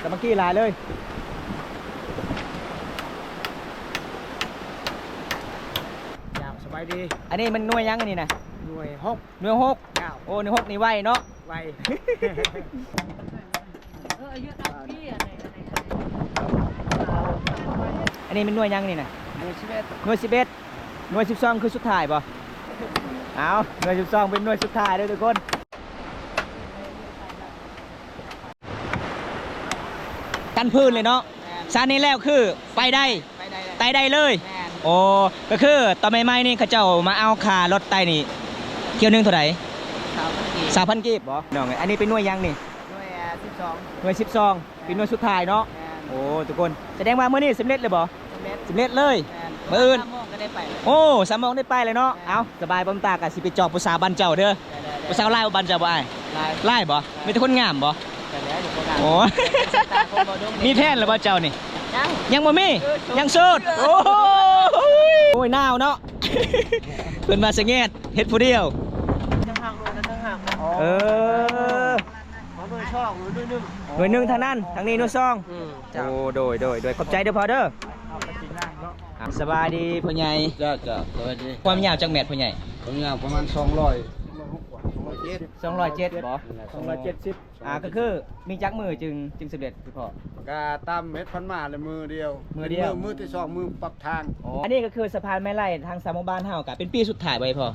ສາມັກຄີຫຼາຍເລີຍ. ເຈົ້າ ສະບາຍດີ. ອັນນີ້ມັນໜ່ວຍຫຍັງອັນນີ້ນະ? ໜ່ວຍຫົກ. ໜ່ວຍຫົກ. ເຈົ້າ. ໂອ້ ໜ່ວຍຫົກນີ້ໄວເນາະ. ໄວ. ເອີ ອາຍຸເທົ່າປີ ອັນນີ້ ອັນນີ້ ອັນນີ້ ອັນນີ້ແມ່ນໜ່ວຍຫຍັງນີ້ນະ? ໜ່ວຍສິບເອັດ. ໜ່ວຍສິບເອັດ. ໜ່ວຍສິບສອງຄືສຸດທ້າຍບໍ່? ເອົາ ໜ່ວຍສິບສອງເປັນໜ່ວຍສຸດທ້າຍເດີທຸກຄົນ. ກັນພື້ນເລີຍເນາະ. ແມ່ນ. ຊານນີ້ແລ້ວຄືໄປໄດ້. ໄປໄດ້ເລີຍ. ໄຕ່ໄດ້ເລີຍ. ແມ່ນ. ໂອ້ ກໍຄືຕອນໃໝ່ໆນີ້ເຂົາເຈົ້າມາເອົາຄ່າລົດໄຕ່ນີ້ ກ່ຽວໜຶ່ງເທົ່າໃດ? ຊາວພັນກີບ. ຊາວພັນກີບບໍ່? ນ້ອງເອີຍ ອັນນີ້ເປັນໜ່ວຍຫຍັງນີ້? ໜ່ວຍ ອ່າ ສິບສອງ. ໜ່ວຍສິບສອງ. ແມ່ນ. ເປັນໜ່ວຍສຸດທ້າຍເນາະ. ແມ່ນ. ໂອ້ ທຸກຄົນ ສະແດງວ່າມື້ນີ້ສຳເລັດເລີຍບໍ່? ສຳເລັດ. ສຳເລັດເລີຍ. ແມ່ນ. ມື້ອື່ນ ສາມໂມງກໍໄດ້ໄປ. ໂອ້ ສາມໂມງໄດ້ໄປເລີຍເນາະ. ແມ່ນ. ເອົ້າ ສະບາຍ ບ່າວຕາກະຊິໄປຈອບຜູ້ສາວບ້ານເຈົ້າເດີ. ໄດ້ໆໆ. ຜູ້ສາວຫຼາຍບໍ່ບ້ານເຈົ້າບໍ່ອ້າຍ? ຫຼາຍ. ຫຼາຍບໍ່? ຫຼາຍ. ມີແຕ່ຄົນງາມບໍ່? ກໍແລ້ວແຕ່ຄົນງາມ. ໂອ້ ມີແຟນແລ້ວບໍ່ເຈົ້ານີ້? ຍັງ. ຍັງບໍ່ມີ? ເອີ ໂສດ. ຍັງໂສດ. ໂອ້ຍ ໂອ້ຍ ໜາວເນາະ. ເພິ່ນວ່າສະແງດເຮັດຜູ້ດຽວ. ເອີ ໜ່ວຍສອງ ໜ່ວຍໜຶ່ງ. ໜ່ວຍໜຶ່ງທາງນັ້ນ ທາງນີ້ໜ່ວຍສອງ. ອືມ ເຈົ້າ. ໂອ້ ໂດຍ ໂດຍ ໂດຍ ຂອບໃຈເດີພໍ່ເດີ. ອ່າ ສະບາຍດີພໍ່ໃຫຍ່. ເຈົ້າ ເຈົ້າ ສະບາຍດີ. ຄວາມຍາວຈັກແມັດພໍ່ໃຫຍ່? ຄວາມຍາວປະມານສອງຮ້ອຍ ສອງຮ້ອຍເຈັດ. ສອງຮ້ອຍເຈັດບໍ່? ສອງຮ້ອຍເຈັດສິບ. ອ່າ ກໍຄືມີຈັກມື້ຈຶ່ງ ຈຶ່ງສຳເລັດຄືພໍ່? ກະຕາມເຮັດພັນມາແລ້ວມື້ດຽວ. ມື້ດຽວ. ເປັນມື້ ມື້ທີສອງ ມື້ປັບທາງ. ອໍ ອັນນີ້ກໍຄືສະພານໄມ້ໄລ່ທາງຊາວໝູ່ບ້ານເຮົາ ກະເປັນປີສຸດທ້າຍບໍ່ໃຫ້ພໍ່?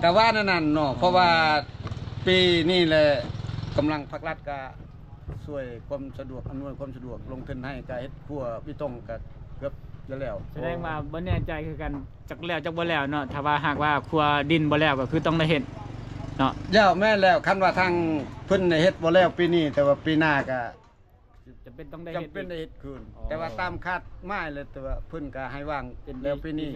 ກະວ່າແນວນັ້ນເນາະ. ອໍ ເພາະວ່າປີນີ້ແຫຼະ ກຳລັງພາກລັດກະ ຊ່ວຍຄວາມສະດວກ ອຳນວຍຄວາມສະດວກ ລົງທຶນໃຫ້ ກະເຮັດຂົວເບຕົງກະເກືອບຈະແລ້ວ. ສະແດງວ່າບໍ່ແນ່ໃຈຄືກັນ ຈັກແລ້ວຈັກບໍ່ແລ້ວເນາະ. ຖ້າວ່າຫາກວ່າຂົວດິນບໍ່ແລ້ວ ກໍຄືຕ້ອງໄດ້ເຮັດເນາະ. ແລ້ວ ແມ່ນແລ້ວ. ຄັນວ່າທາງເພິ່ນໄດ້ເຮັດບໍ່ແລ້ວປີນີ້ ແຕ່ວ່າປີໜ້າກະ ຈຳເປັນຕ້ອງໄດ້ເຮັດ ຈຳເປັນໄດ້ເຮັດຄືນ. ອໍ ແຕ່ວ່າຕາມຄາດໝາຍແລ້ວ ແຕ່ວ່າເພິ່ນກໍໃຫ້ວາງແລ້ວປີນີ້.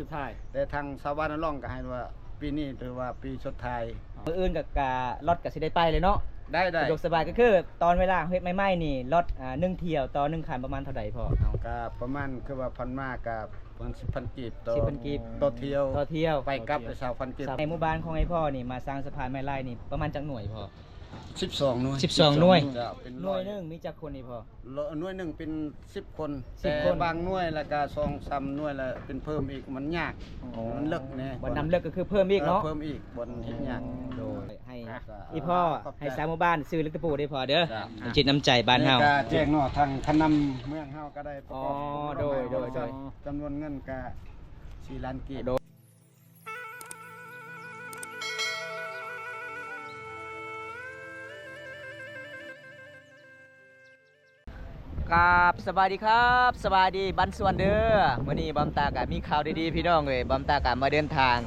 ແຕ່ທາງຊາວບ້ານລອງກໍໃຫ້ວ່າປີນີ້ຖືວ່າປີສຸດທ້າຍ. ມື້ອື່ນກໍ ກໍລົດກໍຊິໄດ້ໄປເລີຍເນາະ. ໄດ້ໆ ສະດວກສະບາຍ. ກໍຄືຕອນເວລາເຮັດໃໝ່ໆນີ້ ລົດ ອ່າ ໜຶ່ງຖ້ຽວຕໍ່ໜຶ່ງຄັນປະມານເທົ່າໃດພໍ່? ເອົາ ກໍປະມານ ຄືວ່າຜ່ານມາກໍປະມານສິບພັນກີບຕໍ່ ສິບພັນກີບຕໍ່ຖ້ຽວ. ຕໍ່ຖ້ຽວ. ໄປກັບຊາວພັນກີບ. ໃນໝູ່ບ້ານຂອງໄອ້ພໍ່ນີ້ ມາສ້າງສະພານໄມ້ໄລ່ນີ້ປະມານຈັກໜ່ວຍພໍ່? ສິບສອງໜ່ວຍ. ສິບສອງໜ່ວຍ. ເຈົ້າ. ເປັນໜ່ວຍໜຶ່ງມີຈັກຄົນນີ້ພໍ່? ໜ່ວຍໜຶ່ງເປັນສິບຄົນ. ສິບຄົນ. ແຕ່ບາງໜ່ວຍລະກະສອງສາມໜ່ວຍລະເປັນເພີ່ມອີກ ມັນຍາກ. ອໍ ມັນເລິກແນ່. ບ່ອນນ້ຳເລິກກໍຄືເພີ່ມອີກເນາະ. ເອີ ເພີ່ມອີກ ບ່ອນເຮັດຍາກ. ໂດຍ ໃຫ້ ອ່ະ ອີ່ພໍ່ ໃຫ້ຊາວໝູ່ບ້ານຊື້ເລັກຕະປູເດ້ພໍ່ເດີ. ເຈົ້າ. ນ້ຳຈິດນ້ຳໃຈບ້ານເຮົາ. ກະແຈ້ງເນາະ ທາງຄັນນຳເມືອງເຮົາກໍໄດ້ປະກອບ. ອໍ ໂດຍໆໆ. ຈຳນວນເງິນກະສີ່ລ້ານກີບ. ໂດຍ. ກາບສະບາຍດີຄັບ ສະບາຍດີບ້ານສວນເດີ. ມື້ນີ້ບອມຕາກະມີຂ່າວດີໆ ພີ່ນ້ອງເອີຍ. ບອມຕາກະມາເດີນທາງ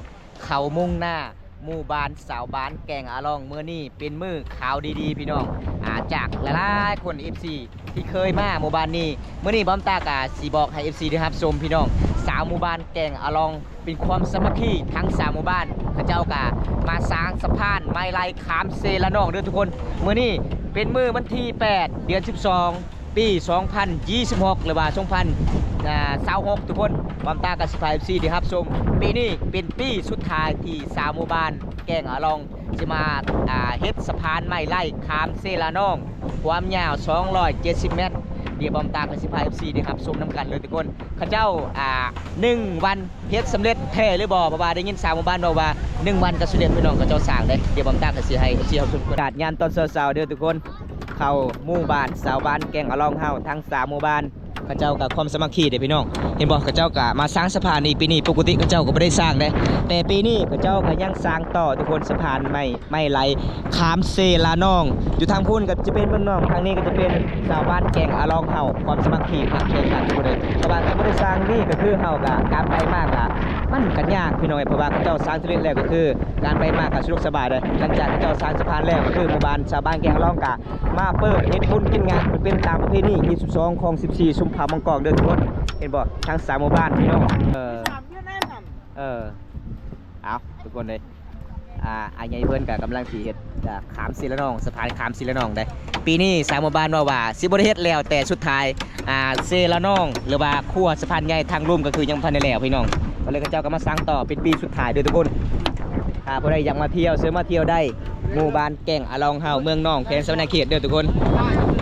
ເຂົ້າມຸ່ງໜ້າໝູ່ບ້ານຊາວບ້ານແກ້ງອາລອງ. ມື້ນີ້ເປັນມື້ຂ່າວດີໆ ພີ່ນ້ອງ ອາ ຈາກຫຼາຍໆຄົນ ເອັຟຊີ ທີ່ເຄີຍມາໝູ່ບ້ານນີ້. ມື້ນີ້ບອມຕາກະຊິບອກໃຫ້ ເອັຟຊີ ໄດ້ຮັບຊົມ ພີ່ນ້ອງ ຊາວໝູ່ບ້ານແກ້ງອາລອງ ເປັນຄວາມສາມັກຄີທັງສາມໝູ່ບ້ານ. ເຂົາເຈົ້າກະມາສ້າງສະພານໄມ້ໄລ່ຂ້າມເຊລະນອງເດີທຸກຄົນ. ມື້ນີ້ເປັນມື້ວັນທີແປດ ເດືອນສິບສອງ ປີສອງພັນຊາວຫົກ ຫຼືວ່າສອງພັນຊາວຫົກ ທຸກຄົນ. ບອມຕາກະຊິພາ ເອັຟຊີ ໄດ້ຮັບຊົມ ປີນີ້ເປັນປີສຸດທ້າຍທີ່ຊາວໝູ່ບ້ານແກ້ງອາລອງ ຊິມາ ອ່າ ເຮັດສະພານໄມ້ໄລ່ຂ້າມເຊລະນອງ ຄວາມຍາວສອງຮ້ອຍເຈັດສິບແມັດ. ດຽວບອມຕາກໍຊິພາ ເອັຟຊີ ໄດ້ຮັບຊົມນຳກັນເລີຍທຸກຄົນ. ເຂົາເຈົ້າ ອ່າ ໜຶ່ງວັນເຮັດສຳເລັດແທ້ຫຼືບໍ່? ເພາະວ່າໄດ້ຍິນຊາວໝູ່ບ້ານເວົ້າວ່າ ໜຶ່ງວັນກໍສຳເລັດ ພີ່ນ້ອງ. ເຂົາເຈົ້າສ້າງເດ້. ດຽວບອມຕາກໍຊິໃຫ້ ເອັຟຊີ ຮັບຊົມ. ອາກາດຍາມຕອນເຊົ້າໆເດີທຸກຄົນ ເຂົ້າໝູ່ບ້ານຊາວບ້ານແກ້ງອາລອງເຮົາ ທັງສາມໝູ່ບ້ານ ເຂົາເຈົ້າກໍຄວາມສາມັກຄີເດ້ພີ່ນ້ອງ. ເຫັນບໍ່? ເຂົາເຈົ້າກໍມາສ້າງສະພານນີ້ ປີນີ້ປົກກະຕິເຂົາເຈົ້າກໍບໍ່ໄດ້ສ້າງເດ້ ແຕ່ປີນີ້ເຂົາເຈົ້າກໍຍັງສ້າງຕໍ່ທຸກຄົນ. ສະພານໄມ້ ໄມ້ໄລ່ຂ້າມເຊລະນອງ ຢູ່ທາງພຸ້ນກໍຈະເປັນເມືອງນອງ ທາງນີ້ກໍຈະເປັນຊາວບ້ານແກ້ງອາລອງເຮົາ ຄວາມສາມັກຄີຮັກແພງກັນທຸກຄົນເອີຍ. ເພາະວ່າຖ້າບໍ່ໄດ້ສ້າງນີ້ກໍຄືເຮົາກໍການໄປມາກໍມັນກໍຍາກພີ່ນ້ອງເອີຍ. ເພາະວ່າເຂົາເຈົ້າສ້າງສຳເລັດແລ້ວກໍຄືການໄປມາກໍສະດວກສະບາຍເດ້. ຫຼັງຈາກເຂົາເຈົ້າສ້າງສະພານແລ້ວກໍຄືໝູ່ບ້ານຊາວບ້ານແກ້ງອາລອງກໍ ມາເປີດເຮັດບຸນກິນງານ ເປັນຕາມປະເພນີຮີດສິບສອງ ຂອງສິບສີ່ ຊຸມເຜົ່າມັງກອກເດີທຸກຄົນ. ເຫັນບໍ່? ທັງສາມໝູ່ບ້ານພີ່ນ້ອງ. ເອີ ເອີ ເອົາ ທຸກຄົນເອີຍ ອ່າ ອ້າຍໃຫຍ່ເພິ່ນກໍກຳລັງຊິເຮັດ ອ່າ ຂ້າມເຊລະນອງ ສະພານຂ້າມເຊລະນອງເດ້. ປີນີ້ຊາວໝູ່ບ້ານເວົ້າວ່າຊິບໍ່ໄດ້ເຮັດແລ້ວ ແຕ່ສຸດທ້າຍ ອ່າ ເຊລະນອງ ຫຼືວ່າຂົວສະພານໃຫຍ່ທາງລຸ່ມ ກໍຄືຍັງບໍ່ທັນໄດ້ແລ້ວພີ່ນ້ອງ. ກໍເລີຍເຂົາເຈົ້າກໍມາສ້າງຕໍ່ເປັນປີສຸດທ້າຍເດີທຸກຄົນ. ຖ້າຜູ້ໃດຢາກມາທ່ຽວ ເຊີນມາທ່ຽວໄດ້ ໝູ່ບ້ານ ແກ້ງອາລອງເຮົາ ເມືອງນອງ ແຂວງສະຫວັນນະເຂດເດີທຸກຄົນ.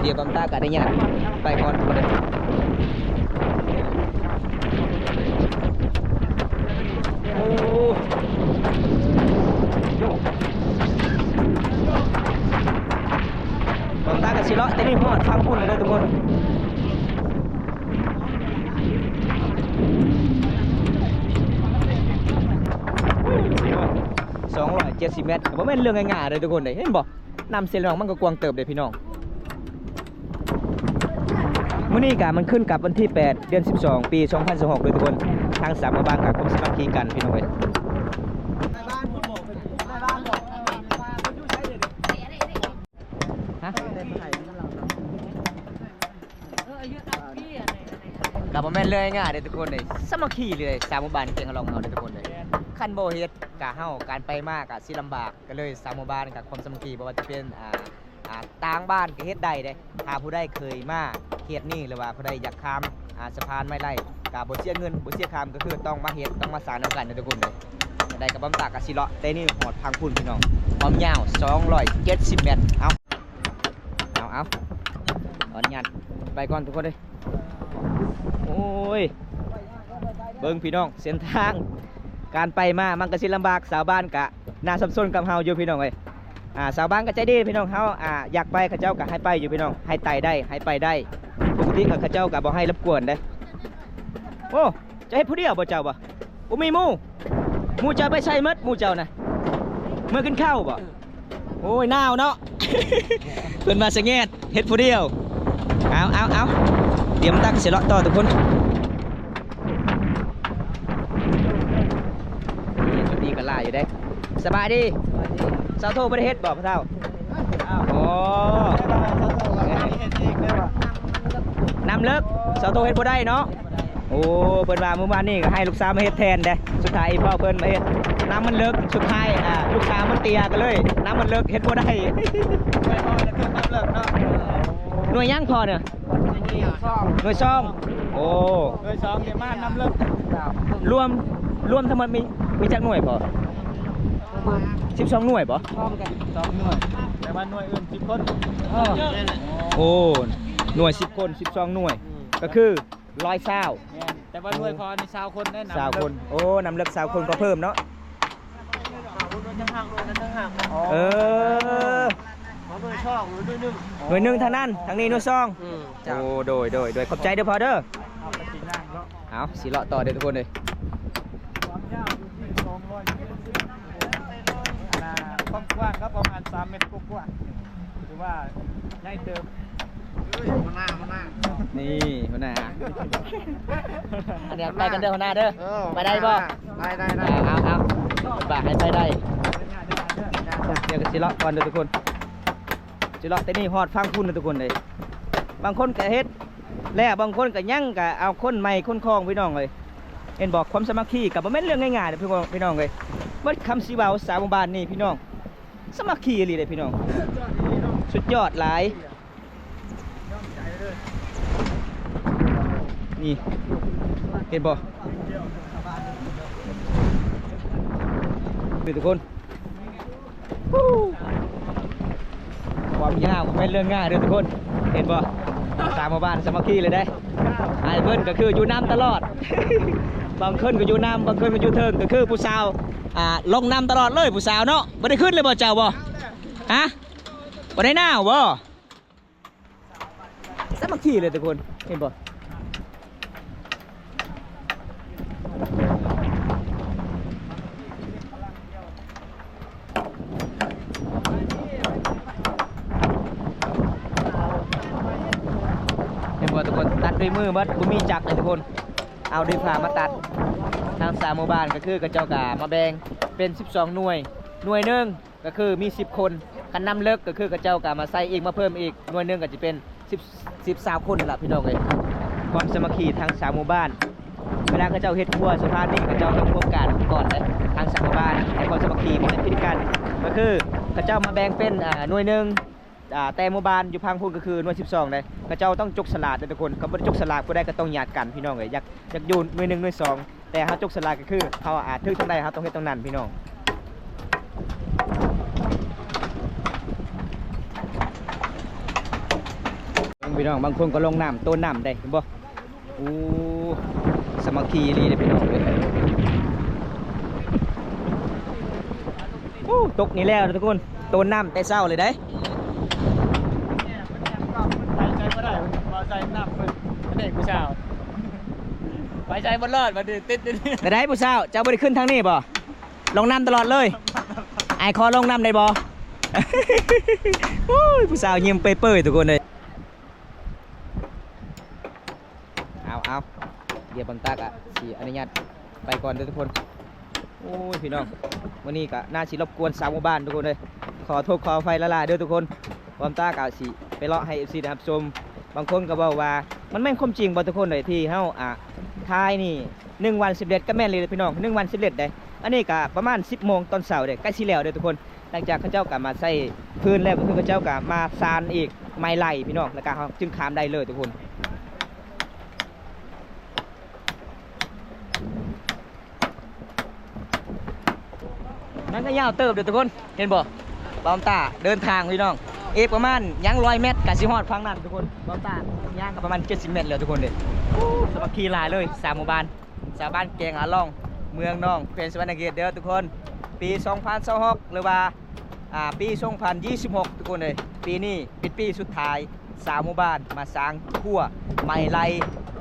ດຽວບາງຕາກໍອະນຸຍາດໄປກ່ອນ ໂອ້ ບາງຕາກໍຊິເລາະແຕ່ນີ້ຮອດຝັ່ງພຸ້ນເດີທຸກຄົນ. ສອງຮ້ອຍເຈັດສິບແມັດ ກໍບໍ່ແມ່ນເລື່ອງງ່າຍໆເດ້ທຸກຄົນເດ້ ເຫັນບໍ່? ນ້ຳເຊລອງມັນກໍກວ້າງເຕີບເດ້ພີ່ນ້ອງ. ມື້ນີ້ກະມັນຂຶ້ນກັບວັນທີແປດ ເດືອນສິບສອງ ປີສອງພັນຊາວຫົກເດ້ທຸກຄົນ. ທາງສາມໝູ່ບ້ານກໍຄວາມສາມັກຄີກັນພີ່ນ້ອງເອີຍ. ຮະ? ກໍບໍ່ແມ່ນເລື່ອງງ່າຍເດ້ທຸກຄົນເດ້ ສາມັກຄີເລີຍ ສາມໝູ່ບ້ານແກ້ງຮະລອງເຮົາເດ້ທຸກຄົນເດ້. ຄັນບໍ່ເຮັດກະເຮົາ ການໄປມາກະຊິລຳບາກ ກໍເລີຍສາມໝູ່ບ້ານກະຄວາມສາມັກຄີ ບໍ່ວ່າຈະເປັນ ອ່າ ອ່າ ຕ່າງບ້ານກະເຮັດໄດ້ເດ້. ຖ້າຜູ້ໃດເຄີຍມາເຂດນີ້ ຫຼືວ່າຜູ້ໃດຢາກຂ້າມ ອ່າ ສະພານໄມ້ໄລ່ ກະບໍ່ເສຍເງິນ ບໍ່ເສຍຄຳ ກໍຄືຕ້ອງມາເຮັດ ຕ້ອງມາສ້າງນຳກັນເດ້ທຸກຄົນເດ້. ຈັ່ງໃດກໍບາງຕາກໍຊິເລາະແຕ່ນີ້ຮອດຝັ່ງພຸ້ນພີ່ນ້ອງ ຄວາມຍາວສອງຮ້ອຍເຈັດສິບແມັດ. ເອົາ ເອົາ ເອົາ ຂໍອະນຸຍາດໄປກ່ອນທຸກຄົນເດີ. ໂອ້ຍ ເບິ່ງພີ່ນ້ອງ ເສັ້ນທາງການໄປມາມັນກໍຊິລຳບາກ ຊາວບ້ານກະໜ້າສັບສົນກັບເຮົາຢູ່ພີ່ນ້ອງເອີຍ. ອ່າ ຊາວບ້ານກໍໃຈດີພີ່ນ້ອງ ເຮົາ ອ່າ ຢາກໄປ ເຂົາເຈົ້າກໍໃຫ້ໄປຢູ່ພີ່ນ້ອງ ໃຫ້ໄຕ່ໄດ້ ໃຫ້ໄປໄດ້. ປົກກະຕິກໍເຂົາເຈົ້າກໍບໍ່ໃຫ້ລົບກວນເດ້. ໂອ້ ເຈົ້າເຮັດຜູ້ດຽວບໍ່ເຈົ້າບໍ່? ບໍ່ມີໝູ່? ໝູ່ເຈົ້າໄປໃສໝົດ ໝູ່ເຈົ້ານະ? ເມືອກິນເຂົ້າບໍ່? ໂອ້ຍ ໜາວເນາະ ເພິ່ນວ່າສະແງດ ເຮັດຜູ້ດຽວ. ເອົາ ເອົາ ເອົາ ດຽວມາຕັກເສຍເລາະຕໍ່ທຸກຄົນ. ນີ້ ຈຸດນີ້ກໍຫຼາຍຢູ່ເດ້. ສະບາຍດີ. ສະບາຍດີ. ຊາວໂທບໍ່ໄດ້ເຮັດບໍ່ພໍ່ເຖົ້າ? ອໍ ນ້ຳເລິກ ຊາວໂທເຮັດບໍ່ໄດ້ເນາະ. ໂອ້ ເພິ່ນວ່າມື້ວານນີ້ກໍໃຫ້ລູກສາວມາເຮັດແທນເດ້ ສຸດທ້າຍອີ່ພໍ່ເພິ່ນມາເຮັດ. ນ້ຳມັນເລິກ ສຸດທ້າຍ ອ່າ ລູກສາວມັນເຕ້ຍ ກໍເລີຍນ້ຳມັນເລິກ ເຮັດບໍ່ໄດ້. ໜ່ວຍຫຍັງພໍ່ເນຍ? ໜ່ວຍສອງ. ໂອ້ ໜ່ວຍສອງນີ້ມານ້ຳເລິກ. ລວມ ລວມທັງໝົດມີ ມີຈັກໜ່ວຍພໍ່? ປະມານສິບສອງໜ່ວຍບໍ່? ພ້ອມກັນສິບສອງໜ່ວຍ ແຕ່ວ່າໜ່ວຍອື່ນສິບຄົນ. ເອີ ໂອ້ ໜ່ວຍສິບຄົນ ສິບສອງໜ່ວຍ ອືມ ກໍຄື ຮ້ອຍຊາວ. ແມ່ນ ແຕ່ວ່າໜ່ວຍພໍ່ນີ້ຊາວຄົນເດ້. ຊາວຄົນ. ໂອ້ ນ້ຳເລິກຊາວຄົນກໍເພີ່ມເນາະ. ເອີ ໜ່ວຍສອງ ໜ່ວຍໜຶ່ງ ໜ່ວຍໜຶ່ງເທົ່ານັ້ນ ທາງນີ້ໜ່ວຍສອງ. ອືມ ເຈົ້າ. ໂອ້ ໂດຍ ໂດຍ ໂດຍ ຂອບໃຈເດີພໍ່ເດີ. ເອົາ ຊິເລາະຕໍ່ເດີທຸກຄົນເດີ. ຄວາມຍາວຢູ່ທີ່ສອງຮ້ອຍເມດ ຄວາມກວ້າງກໍປະມານສາມແມັດກວ່າໆ ຖືວ່າໃຫຍ່ເຕີບ. ນີ້ຫົວໜ້າ ນີ້ຫົວໜ້າ ອັນນີ້ໄປກັນເດີຫົວໜ້າເດີ. ເອີ ໄປໄດ້ບໍ່? ໄດ້ ໄດ້ ໄດ້. ເອົາ ເອົາ ເອົາ ບາກໃຫ້ໄປໄດ້ ດຽວກໍຊິເລາະກ່ອນເດີທຸກຄົນ. ຊິເລາະແຕ່ນີ້ຮອດຝັ່ງພຸ້ນເດີທຸກຄົນເດີ. ບາງຄົນກໍເຮັດແລ້ວ ບາງຄົນກໍຍັງ ກໍເອົາຄົນໃໝ່ຄົນຄອງພີ່ນ້ອງເອີຍ. ເຫັນບໍ່ ຄວາມສາມັກຄີກໍບໍ່ແມ່ນເລື່ອງງ່າຍໆເດີພີ່ນ້ອງເອີຍ. ເບິດຄຳຊິເວົ້າ ຊາວໝູ່ບ້ານນີ້ພີ່ນ້ອງ ສາມັກຄີອີ່ຫຼີເດ້ພີ່ນ້ອງ ສຸດຍອດຫຼາຍ. ນີ້ ເຫັນບໍ່ ນີ້ທຸກຄົນ ຄວາມຍາວບໍ່ແມ່ນເລື່ອງງ່າຍເດີທຸກຄົນ ເຫັນບໍ່? ຊາວໝູ່ບ້ານສາມັກຄີເລີຍເດ້. ອ້າຍເພິ່ນກໍຄືຢູ່ນຳຕະຫຼອດ ບາງຄົນກໍຢູ່ນຳ ບາງຄົນກໍຢູ່ເທິງ ກໍຄືຜູ້ສາວ ອ່າ ລົງນຳຕະຫຼອດເລີຍ ຜູ້ສາວເນາະ. ບໍ່ໄດ້ຂຶ້ນເລີຍບໍ່ເຈົ້າບໍ່? ຮະ? ບໍ່ໄດ້ໜາວບໍ່? ສາມັກຄີເລີຍທຸກຄົນ ເຫັນບໍ່? ເຫັນບໍ່ທຸກຄົນ? ຕັດດ້ວຍມືໝົດ ບໍ່ມີຈັກເລີຍທຸກຄົນ ເອົາດ້ວຍຟ້າມາຕັດ. ທາງຊາວໝູ່ບ້ານກໍຄືເຂົາເຈົ້າກໍມາແບ່ງເປັນສິບສອງໜ່ວຍ ໜ່ວຍໜຶ່ງ ກໍຄືມີສິບຄົນ ຄັນນ້ຳເລິກກໍຄືເຂົາເຈົ້າກໍມາໃສ່ອີກ ມາເພີ່ມອີກໜ່ວຍໜຶ່ງ ກໍຈະເປັນສິບ ສິບ ຊາວຄົນລະພີ່ນ້ອງເອີຍ. ຄວາມສາມັກຄີທາງຊາວໝູ່ບ້ານ ເວລາເຂົາເຈົ້າເຮັດຂົວສະພານນີ້ ເຂົາເຈົ້າຕ້ອງຮ່ວມກັນກ່ອນເດ້ ທາງຊາວໝູ່ບ້ານໃຫ້ຄວາມສາມັກຄີ ບໍ່ໃຫ້ຜິດກັນ ກໍຄືເຂົາເຈົ້າມາແບ່ງເປັນ ອ່າ ໜ່ວຍໜຶ່ງ ອ່າ ແຕ່ໝູ່ບ້ານຢູ່ພັງພຸ້ນກໍຄືໜ່ວຍສິບສອງເດ້ ເຂົາເຈົ້າຕ້ອງຈົກສະຫຼາກເດ້ທຸກຄົນ ຄັນບໍ່ໄດ້ຈົກສະຫຼາກຜູ້ໃດກໍຕ້ອງຍາດກັນພີ່ນ້ອງເອີຍ ຢາກ ຢາກຢູ່ໜ່ວຍໜຶ່ງໜ່ວຍສອງ ແຕ່ເຮົາຈົກສະຫຼາກກໍຄືເຮົາ ອ່າ ຖືກທາງໃດເຮົາຕ້ອງເຮັດທາງນັ້ນພີ່ນ້ອງ. ພີ່ນ້ອງ ບາງຄົນກໍລົງນ້ຳ ໂຕນນ້ຳໄດ້ ເຫັນບໍ່? ໂອ້ ສາມັກຄີອີ່ຫຼີເດ້ພີ່ນ້ອງເອີຍ. ໂອ້ ຕົກນີ້ແລ້ວທຸກຄົນ ໂຕນນ້ຳແຕ່ເຊົ້າເລີຍເດ້. ໄປໃສບໍ່ໄດ້ ເພິ່ນບໍ່ໃສ່ນ້ຳ ເພິ່ນເດັກຜູ້ສາວ ໄປໃສບໍ່ລອດ ບັດນີ້ຕິດຢູ່ນີ້. ໄດ້ ຜູ້ສາວ ເຈົ້າບໍ່ໄດ້ຂຶ້ນທາງນີ້ບໍ່? ລົງນ້ຳຕະຫຼອດເລີຍ. ອ້າຍຂໍລົງນ້ຳໄດ້ບໍ່? ໂອ້ຍ ຜູ້ສາວຍິ້ມເປີຍໆ ທຸກຄົນເອີຍ. ເອົາໆ ດຽວບາງຕາກະຊິອະນຸຍາດໄປກ່ອນເດີທຸກຄົນ. ໂອ້ຍ ພີ່ນ້ອງ ມື້ນີ້ກະໜ້າຊິລົບກວນຊາວໝູ່ບ້ານທຸກຄົນເອີຍ ຂໍໂທດຂໍອະໄພຫຼາຍໆເດີທຸກຄົນ. ບາງຕາກະຊິໄປເລາະໃຫ້ເອັຟຊີໄດ້ຮັບຊົມ. ບາງຄົນກໍເວົ້າວ່າ ມັນແມ່ນຄວາມຈິງບໍ່ທຸກຄົນເອີຍ ທີ່ເຮົາ ອ່າ ຖ່າຍນີ້ ໜຶ່ງວັນສິບເລັດ ກໍແມ່ນເລີຍພີ່ນ້ອງ ໜຶ່ງວັນສິບເລັດເດ້. ອັນນີ້ກໍປະມານສິບໂມງຕອນເຊົ້າເດ້ ໃກ້ຊິແລ້ວເດີທຸກຄົນ. ຫຼັງຈາກເຂົາເຈົ້າກໍມາໃສ່ພື້ນແລ້ວ ກໍຄືເຂົາເຈົ້າກໍມາສານອີກ ໄມ້ໄລ່ພີ່ນ້ອງ ແລ້ວກໍເຮົາຈຶ່ງຂ້າມໄດ້ເລີຍທຸກຄົນ. ນັ້ນກໍຍາວເຕີບເດີທຸກຄົນ ເຫັນບໍ່? ບາວຕາເດີນທາງພີ່ນ້ອງ ອີກປະມານຍັງຮ້ອຍແມັດກໍຊິຮອດຝັ່ງນັ້ນທຸກຄົນ. ບາວຕາຍ່າງກໍປະມານເຈັດສິບແມັດແລ້ວທຸກຄົນເດ້. ໂອ້ ສາມັກຄີຫຼາຍເລີຍ ຊາວໝູ່ບ້ານ ຊາວບ້ານແກງອາລອງ ເມືອງນອງ ແຂວງສະຫວັນນະເຂດເດີທຸກຄົນ. ປີສອງພັນຊາວຫົກ ຫຼືວ່າ ອ່າ ປີສອງພັນຊາວຫົກ ທຸກຄົນເອີຍ ປີນີ້ເປັນປີສຸດທ້າຍ ຊາວໝູ່ບ້ານມາສ້າງຂົວໄມ້ໄລ່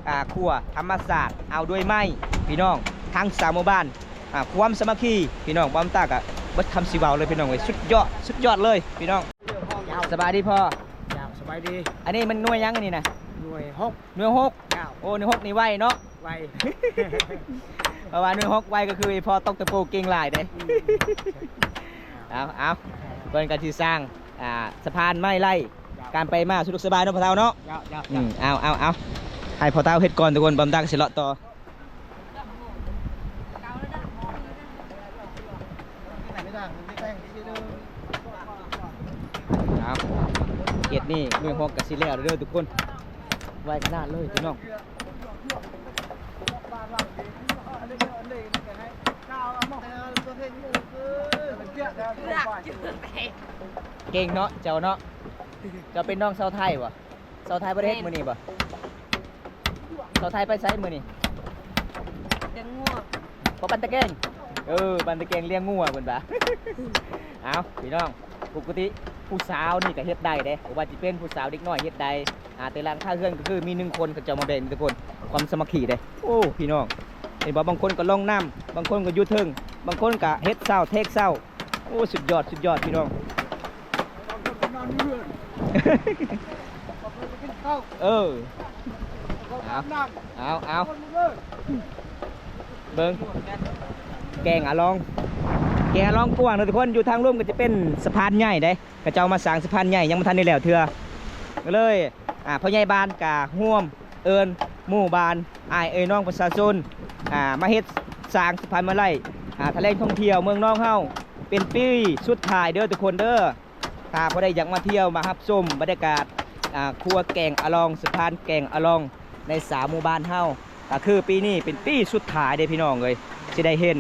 ອ່າ ຂົວທຳມະຊາດ ເອົາດ້ວຍໄມ້ພີ່ນ້ອງ ທັງຊາວໝູ່ບ້ານ ອ່າ ຄວາມສາມັກຄີພີ່ນ້ອງ. ບາວຕາກະເບິດຄຳຊິເວົ້າເລີຍພີ່ນ້ອງເອີຍ ສຸດຍອດ ສຸດຍອດເລີຍພີ່ນ້ອງ. ສະບາຍດີພໍ່. ເຈົ້າ ສະບາຍດີ. ອັນນີ້ມັນໜ່ວຍຫຍັງອັນນີ້ນະ? ໜ່ວຍຫົກ. ໜ່ວຍຫົກ. ເຈົ້າ. ໂອ້ ໜ່ວຍຫົກນີ້ໄວເນາະ. ໄວ. ເພາະວ່າໜ່ວຍຫົກໄວກໍຄືພໍ່ຕົກຕະປູເກັ່ງຫຼາຍເດ້. ອືມ. ເອົາ ເອົາ ເພິ່ນກໍຊິສ້າງ ອ່າ ສະພານໄມ້ໄລ່ ເຈົ້າ ການໄປມາສະດວກສະບາຍເນາະພໍ່ເຖົ້າເນາະ. ເຈົ້າ ເຈົ້າ. ອືມ. ເອົາ ເອົາ ເອົາ ໃຫ້ພໍ່ເຖົ້າເຮັດກ່ອນທຸກຄົນ ບາວຕາກໍຊິເລາະຕໍ່. ເອົາ ເຂດນີ້ໜ່ວຍຫົກກໍຊິແລ້ວເດີທຸກຄົນ ໄວຂະໜາດເລີຍພີ່ນ້ອງ. ເກັ່ງເນາະເຈົ້າເນາະ. ເຈົ້າເປັນນ້ອງຊາວໄທບໍ່? ຊາວໄທບໍ່ໄດ້ເຮັດມື້ນີ້ບໍ່? ຊາວໄທໄປໃສມື້ນີ້? ລ້ຽງງົວ. ບໍ່ ປັ່ນຕະແກງ. ເອີ ປັ່ນຕະແກງລ້ຽງງົວເພິ່ນວ່າ. ເອົາ ພີ່ນ້ອງ ປົກກະຕິຜູ້ສາວນີ້ກໍເຮັດໄດ້ເດ້ ບໍ່ວ່າຊິເປັນຜູ້ສາວເດັກນ້ອຍເຮັດໄດ້. ອ່າ ແຕ່ຫຼັງຄາເຮືອນກໍຄືມີໜຶ່ງຄົນ ເຂົາເຈົ້າມາແບ່ງທຸກຄົນ ຄວາມສາມັກຄີເດ້. ໂອ້ ພີ່ນ້ອງ ເຫັນບໍ່? ບາງຄົນກໍລົງນ້ຳ ບາງຄົນກໍຢູ່ເທິງ ບາງຄົນກໍເຮັດເສົາແທກເສົາ. ໂອ້ ສຸດຍອດ ສຸດຍອດ ພີ່ນ້ອງ. ເອີ ເອົາ ເອົາ ເອົາ ເບິ່ງ ແກງອາລອງ ແກງອາລອງກວ້າງເນາະທຸກຄົນ. ຢູ່ທາງລຸ່ມກໍຈະເປັນສະພານໃຫຍ່ເດ້ ເຂົາເຈົ້າມາສ້າງສະພານໃຫຍ່ ຍັງບໍ່ທັນໄດ້ແລ້ວເທື່ອ ກໍເລີຍ ອ່າ ພໍ່ໃຫຍ່ບ້ານກະຮ່ວມເອີ້ນໝູ່ບ້ານ ອ້າຍເອີຍນ້ອງປະຊາຊົນ ອ່າ ມາເຮັດສ້າງສະພານມາໄລ່ ອ່າ ຖະແຫຼງທ່ອງທ່ຽວເມືອງນອງເຮົາ ເປັນປີສຸດທ້າຍເດີທຸກຄົນເດີ. ຖ້າຜູ້ໃດຢາກມາທ່ຽວ ມາຮັບຊົມບັນຍາກາດ ອ່າ ຄົວແກງອາລອງ ສະພານແກງອາລອງ ໃນຊາວໝູ່ບ້ານເຮົາ ກໍຄືປີນີ້ເປັນປີສຸດທ້າຍເດ້ພີ່ນ້ອງເອີຍ ຊິໄດ້ເຫັນ.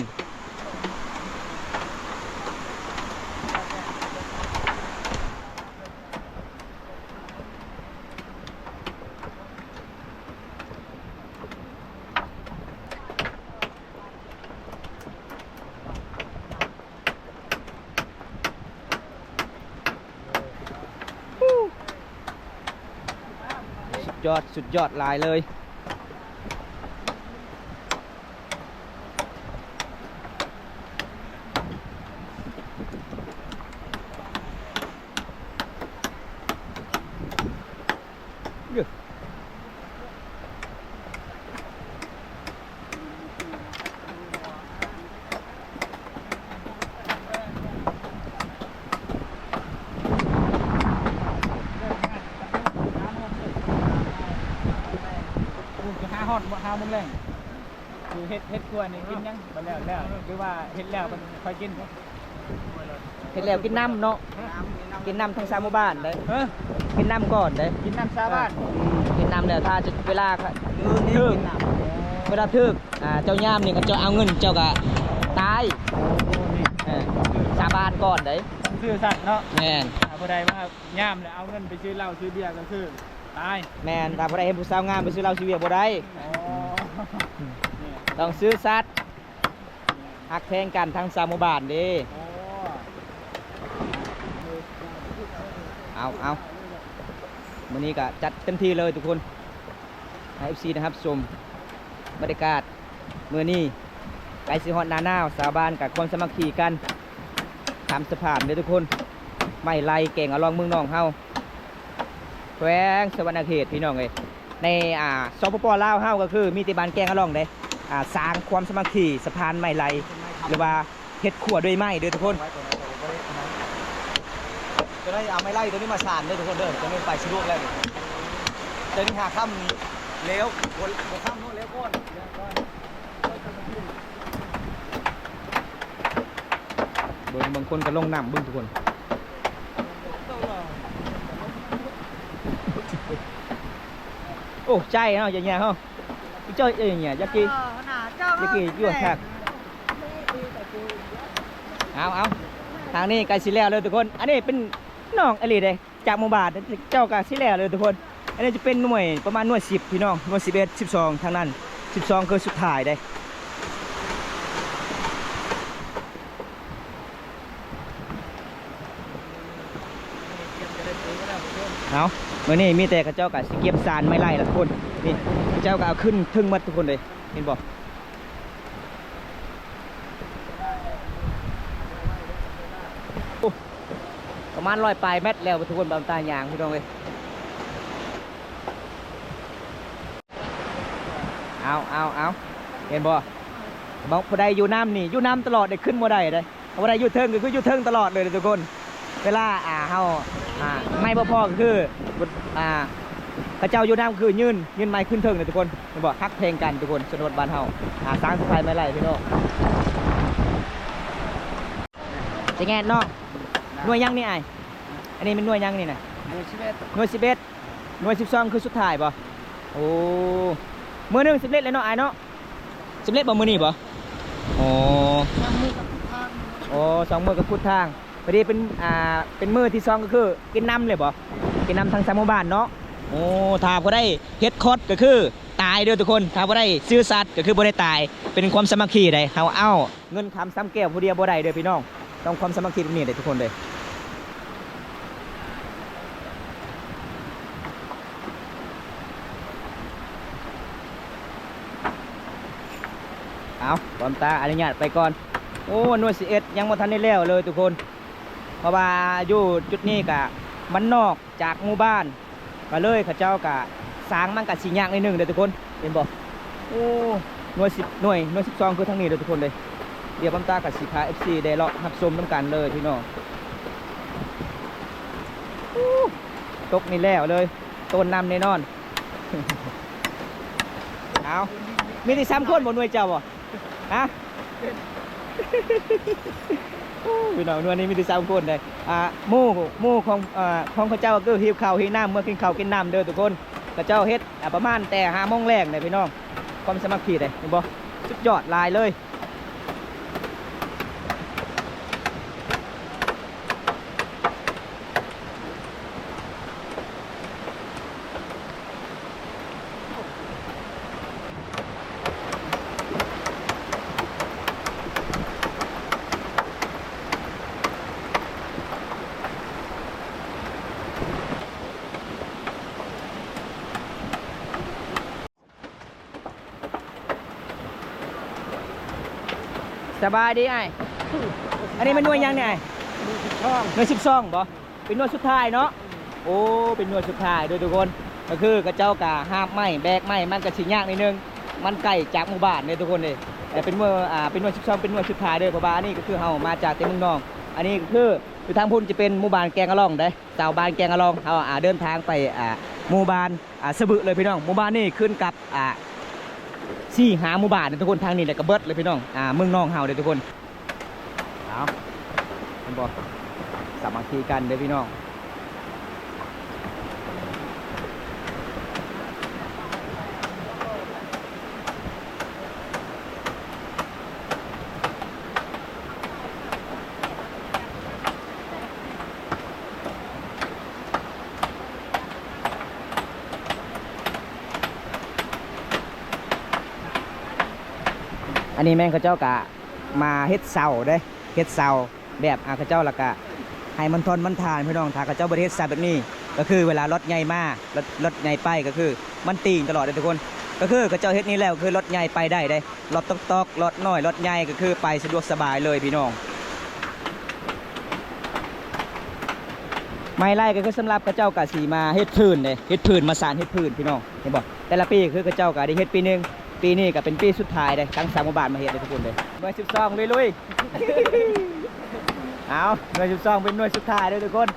ສຸດຍອດ ສຸດຍອດຫຼາຍເລີຍ. ໂອ້ ຈະຫາຮອດ ຫາໂມງແລງ. ຄືເຮັດ ເຮັດຄົວນີ້ກິນຫຍັງ ບັດແລ້ວ ແລ້ວ ຫຼືວ່າເຮັດແລ້ວມັນຄ່ອຍກິນ? ເຮັດແລ້ວກິນນ້ຳເນາະ ກິນນ້ຳທັງຊາວໝູ່ບ້ານເດ້. ຮະ? ກິນນ້ຳກ່ອນເດ້ ກິນນ້ຳຊາວບ້ານ. ອືມ ກິນນ້ຳແລ້ວ ຖ້າຈະເວລາ ເອີ ນີ້ກິນນ້ຳ ເວລາຖືກ ອ່າ ເຈົ້າຍາມນີ້ ເຂົາເຈົ້າເອົາເງິນເຈົ້າກໍຕາຍ. ໂອ້ ນີ້ ເອີ ສາບານກ່ອນເດ້ ຕ້ອງຊື່ສັດເນາະ. ແມ່ນ ຖ້າຜູ້ໃດມາຍາມແລ້ວເອົາເງິນໄປຊື້ເຫຼົ້າຊື້ເບຍກໍຄື ຕາຍ ແມ່ນ ຖ້າບໍ່ໄດ້ເຫັນຜູ້ສາວງາມໄປຊື້ເຫຼົ້າຊື້ເບຍບໍ່ໄດ້. ອໍ ຕ້ອງຊື່ສັດ ຮັກແພງກັນທັງຊາວໝູ່ບ້ານເດ້. ອໍ ເອົາ ເອົາ ມື້ນີ້ກໍຈັດເຕັມທີ່ເລີຍທຸກຄົນ ໃຫ້ເອັຟຊີໄດ້ຮັບຊົມບັນຍາກາດມື້ນີ້. ໃກ້ຊິຮອດໜ້າໜາວ ຊາວບ້ານກໍຄວາມສາມັກຄີກັນຂ້າມສະພານເດີ້ທຸກຄົນ. ໄມ້ໄລ່ ແກງອະລ່ອງເມືອງນອງເຮົາ ແຂວງສະຫວັນນະເຂດ ພີ່ນ້ອງເອີຍ. ໃນ ອ່າ ສປປ ລາວເຮົາກໍຄືມີແຕ່ບ້ານແກງອະລ່ອງເດ້ ອ່າ ສ້າງຄວາມສາມັກຄີ ສະພານໄມ້ໄລ່ ຫຼືວ່າເຮັດຄົວດ້ວຍໄມ້ເດີ້ທຸກຄົນ. ຈະໄດ້ເອົາໄມ້ໄລ່ຕົວນີ້ມາສານເດີ້ທຸກຄົນເດີ້ ຈະໄດ້ໄປສະດວກແລ້ວນີ້. ຈະໄດ້ຫາຄ່ຳແລ້ວ ບໍ່ ບໍ່ຄ່ຳເນາະ ແລ້ວກ່ອນ. ເບິ່ງ ບາງຄົນກໍລົງນ້ຳເບິ່ງທຸກຄົນ. ໂອ້ ໃຈເນາະ ຢ່າແຍ່ເຮົາ ເຈົ້າ ເອີຍ ຢ່າກີ ເອີ ໜ້າເຈົ້າ ຢ່າກີ ເນາະ ຢູ່ຄັກ. ເອົາ ເອົາ ທາງນີ້ໃກ້ຊິແລ້ວເລີຍທຸກຄົນ. ອັນນີ້ເປັນໜອງອີ່ຫຼີເດ້ ຈາກໝູ່ບ້ານ ເຈົ້າກໍຊິແລ້ວເລີຍທຸກຄົນ. ອັນນີ້ຈະເປັນໜ່ວຍ ປະມານໜ່ວຍສິບ ພີ່ນ້ອງ ໜ່ວຍສິບເອັດ ສິບສອງ ທາງນັ້ນ ສິບສອງຄືສຸດທ້າຍເດ້. ເອົາ ມື້ນີ້ມີແຕ່ເຂົາເຈົ້າກໍຊິກຽມສານໄມ້ໄລ່ລະທຸກຄົນ. ນີ້ ເຂົາເຈົ້າກໍເອົາຂຶ້ນເທິງໝົດທຸກຄົນເລີຍ ເຫັນບໍ່? ໂອ້ ປະມານຮ້ອຍປາຍແມັດແລ້ວທຸກຄົນ ບາງຕາຍາງ ພີ່ນ້ອງເອີຍ. ເອົາ ເອົາ ເອົາ ເຫັນບໍ່? ບາງ ຜູ້ໃດຢູ່ນຳນີ້ ຢູ່ນຳຕະຫຼອດເດ້ ຂຶ້ນບໍ່ໄດ້ເດ້. ຜູ້ໃດຢູ່ເທິງກໍຄືຢູ່ເທິງຕະຫຼອດເລີຍເດ້ທຸກຄົນ. ເວລາ ອ່າ ເຮົາ ອ່າ ໄມ້ບໍ່ພໍກໍຄື ອ່າ ເຂົາເຈົ້າຢູ່ນຳຄືຍື່ນ ຍື່ນໄມ້ຂຶ້ນເທິງເດ້ທຸກຄົນ. ເຫັນບໍ່? ຮັກແພງກັນທຸກຄົນ ຊົນນະບົດບ້ານເຮົາ. ອ່າ ສ້າງສະພານໄມ້ໄລ່ ພີ່ນ້ອງ. ຈະແງນເນາະ. ໜ່ວຍຫຍັງນີ້ອ້າຍ? ອັນນີ້ແມ່ນໜ່ວຍຫຍັງນີ້ນະ? ໜ່ວຍສິບເອັດ ໜ່ວຍສິບເອັດ ໜ່ວຍສິບສອງຄືສຸດທ້າຍບໍ່? ໂອ້ ມື້ໜຶ່ງສຳເລັດແລ້ວເນາະອ້າຍເນາະ. ສຳເລັດບໍ່ມື້ນີ້ບໍ່? ອໍ ສອງມື້ກໍຂຸດທາງ ອໍ ສອງມື້ກໍຂຸດທາງ. ພໍດີເປັນ ອ່າ ເປັນມື້ທີສອງກໍຄືກິນນ້ຳເລີຍບໍ່? ກິນນ້ຳທັງຊາວໝູ່ບ້ານເນາະ. ໂອ້ ຖ້າຜູ້ໃດເຮັດຄອດກໍຄືຕາຍເດີ້ທຸກຄົນ. ຖ້າຜູ້ໃດຊື່ສັດກໍຄືບໍ່ໄດ້ຕາຍ. ເປັນຄວາມສາມັກຄີໃດ ເຮົາເອົາ ເງິນຄຳຊຳແກ້ວຜູ້ດຽວບໍ່ໄດ້ເດີ້ພີ່ນ້ອງ. ຕ້ອງຄວາມສາມັກຄີແບບນີ້ເດ້ທຸກຄົນເດີ້. ເອົາ ບອມຕາອະນຸຍາດໄປກ່ອນ. ໂອ້ ໜ່ວຍສິບເອັດຍັງບໍ່ທັນໄດ້ແລ້ວເລີຍທຸກຄົນ ເພາະວ່າຢູ່ຈຸດນີ້ກະມັນນອກຈາກໝູ່ບ້ານ ກະເລີຍເຂົາເຈົ້າກະສ້າງມັນກະຊິຍາກໜ້ອຍໜຶ່ງເດີ້ທຸກຄົນ ເຫັນບໍ່? ໂອ້ ໜ່ວຍສິບ ໜ່ວຍ ໜ່ວຍສິບສອງຄືທາງນີ້ເດີ້ທຸກຄົນເດີ້. ດຽວບອມຕາກະຊິພາເອັຟຊີໄດ້ເລາະຮັບຊົມນຳກັນເລີຍພີ່ນ້ອງ. ໂອ້ ຕົກນີ້ແລ້ວເລີຍ ໂຕນນ້ຳແນ່ນອນ. ເອົາ ມີແຕ່ສາມຄົນບໍ່ ໜ່ວຍເຈົ້າບໍ່? ຮະ? ໂອ້ ພີ່ນ້ອງ ໜ່ວຍນີ້ມີແຕ່ສາມຄົນເດ້. ອ່າ ໝູ່ ໝູ່ຂອງ ອ່າ ຂອງເຂົາເຈົ້າກໍຄືຫິວເຂົ້າຫິວນ້ຳ ເມືອກິນເຂົ້າກິນນ້ຳເດີ້ທຸກຄົນ. ເຂົາເຈົ້າເຮັດ ອ່າ ປະມານແຕ່ຫ້າໂມງແລງເດ້ພີ່ນ້ອງ. ຄວາມສາມັກຄີເດ້ ເຫັນບໍ່? ສຸດຍອດຫຼາຍເລີຍ. ສະບາຍດີອ້າຍ. ອັນນີ້ແມ່ນໜ່ວຍຫຍັງນີ້ອ້າຍ? ໜ່ວຍສິບສອງ ໜ່ວຍສິບສອງບໍ່? ເປັນໜ່ວຍສຸດທ້າຍເນາະ. ໂອ້ ເປັນໜ່ວຍສຸດທ້າຍເດີ້ທຸກຄົນ. ກໍຄືເຂົາເຈົ້າກະຫາບໄມ້ແບກໄມ້ ມັນກະຊິຍາກໜ້ອຍໜຶ່ງ ມັນໄກຈາກໝູ່ບ້ານເດ້ທຸກຄົນເດ້. ເປັນໜ່ວຍ ອ່າ ເປັນໜ່ວຍສິບສອງ ເປັນໜ່ວຍສຸດທ້າຍເດີ້ ເພາະວ່າອັນນີ້ກໍຄືເຮົາມາຈາກແຕ່ເມືອງນອງ. ອັນນີ້ກໍຄືຢູ່ທາງພຸ້ນຈະເປັນໝູ່ບ້ານແກງອະລ່ອງເດ້ ຊາວບ້ານແກງອະລ່ອງ. ເຮົາ ອ່າ ເດີນທາງໄປ ອ່າ ໝູ່ບ້ານ ອ່າ ສະບຶເລີຍພີ່ນ້ອງ. ໝູ່ບ້ານນີ້ຂຶ້ນກັບ ອ່າ ສີ່ຫ້າໝູ່ບ້ານເດ້ທຸກຄົນ. ທາງນີ້ແຫຼະກໍເບິດເລີຍພີ່ນ້ອງ ອ່າ ເມືອງນອງເຮົາເດ້ທຸກຄົນ. ເອົາ ເຫັນບໍ່? ສາມັກຄີກັນເດີ້ພີ່ນ້ອງ. ເ ອັນນີ້ແມ່ນເຂົາເຈົ້າກະມາເຮັດເສົາເດ້ ເຮັດເສົາແບບ ອ່າ ເຂົາເຈົ້າລະກະໃຫ້ມັນທ່ອນມັນທ່ານພີ່ນ້ອງ. ຖ້າເຂົາເຈົ້າບໍ່ໄດ້ເຮັດເສົາແບບນີ້ ກໍຄືເວລາລົດໃຫຍ່ມາ ລົດ ລົດໃຫຍ່ໄປ ກໍຄືມັນຕີງຕະຫຼອດເດ້ທຸກຄົນ. ກໍຄືເຂົາເຈົ້າເຮັດນີ້ແລ້ວ ຄືລົດໃຫຍ່ໄປໄດ້ເດ້ ລົດຕ໋ອກໆ ລົດນ້ອຍ ລົດໃຫຍ່ ກໍຄືໄປສະດວກສະບາຍເລີຍພີ່ນ້ອງ. ໄມ້ໄລ່ກໍຄືສຳລັບເຂົາເຈົ້າກະຊິມາເຮັດພື້ນເດ້ ເຮັດພື້ນ ມາສານເຮັດພື້ນພີ່ນ້ອງ ເຫັນບໍ່? ແຕ່ລະປີຄືເຂົາເຈົ້າກະໄດ້ເຮັດປີໜຶ່ງ ປີນີ້ກະເປັນປີສຸດທ້າຍເດ້ ທັງສາມໝູ່ບ້ານມາເຮັດເດ້ທຸກຄົນເດ້. ໜ່ວຍສິບສອງ ລຸຍໆ ເອົາ ໜ່ວຍສິບສອງ ເປັນໜ່ວຍສຸດທ້າຍເດ້ທຸກຄົນ.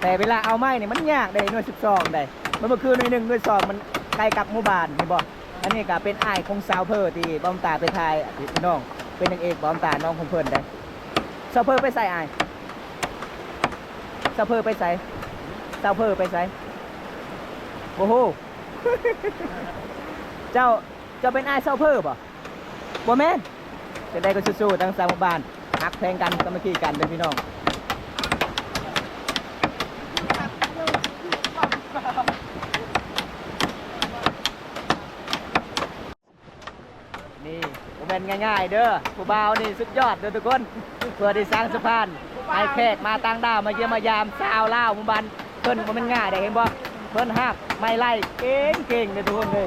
ແຕ່ເວລາເອົາໄມ້ນີ້ມັນຍາກເດ້ ໜ່ວຍສິບສອງ ໄດ້ ມັນບໍ່ຄືໜ່ວຍໜຶ່ງ ໜ່ວຍສອງ ມັນໃກ້ກັບໝູ່ບ້ານ ເຫັນບໍ່? ອັນນີ້ກະເປັນອ້າຍຂອງສາວເພີທີ່ບ່າວຕາໄປຖ່າຍພີ່ນ້ອງ ເປັນນາງເອກບ່າວຕາ ນ້ອງຂອງເພິ່ນເດ້. ສາວເພີໄປໃສອ້າຍ? ສາວເພີໄປໃສ? ສາວເພີໄປໃສ? ບໍ່ຮູ້. ເຈົ້າ ເຈົ້າເປັນອ້າຍສາວເພີບໍ່? ບໍ່ແມ່ນ. ຈັ່ງໃດກໍສູ້ໆ ທັງສາມໝູ່ບ້ານ ຮັກແພງກັນ ສາມັກຄີກັນເດີພີ່ນ້ອງ. ນີ້ບໍ່ແມ່ນງ່າຍໆເດີ ຜູ້ບ່າວນີ້ສຸດຍອດເດີທຸກຄົນ. ເພື່ອທີ່ສ້າງສະພານໃຫ້ແຂກມາຕ່າງດ້າວມາຢ້ຽມມາຢາມຊາວລາວໝູ່ບ້ານເພິ່ນ ບໍ່ແມ່ນງ່າຍເດ້ ເຫັນບໍ່? ເພິ່ນຮັກໄມ້ໄລ່ເກັ່ງໆເດີທຸກຄົນເດີ.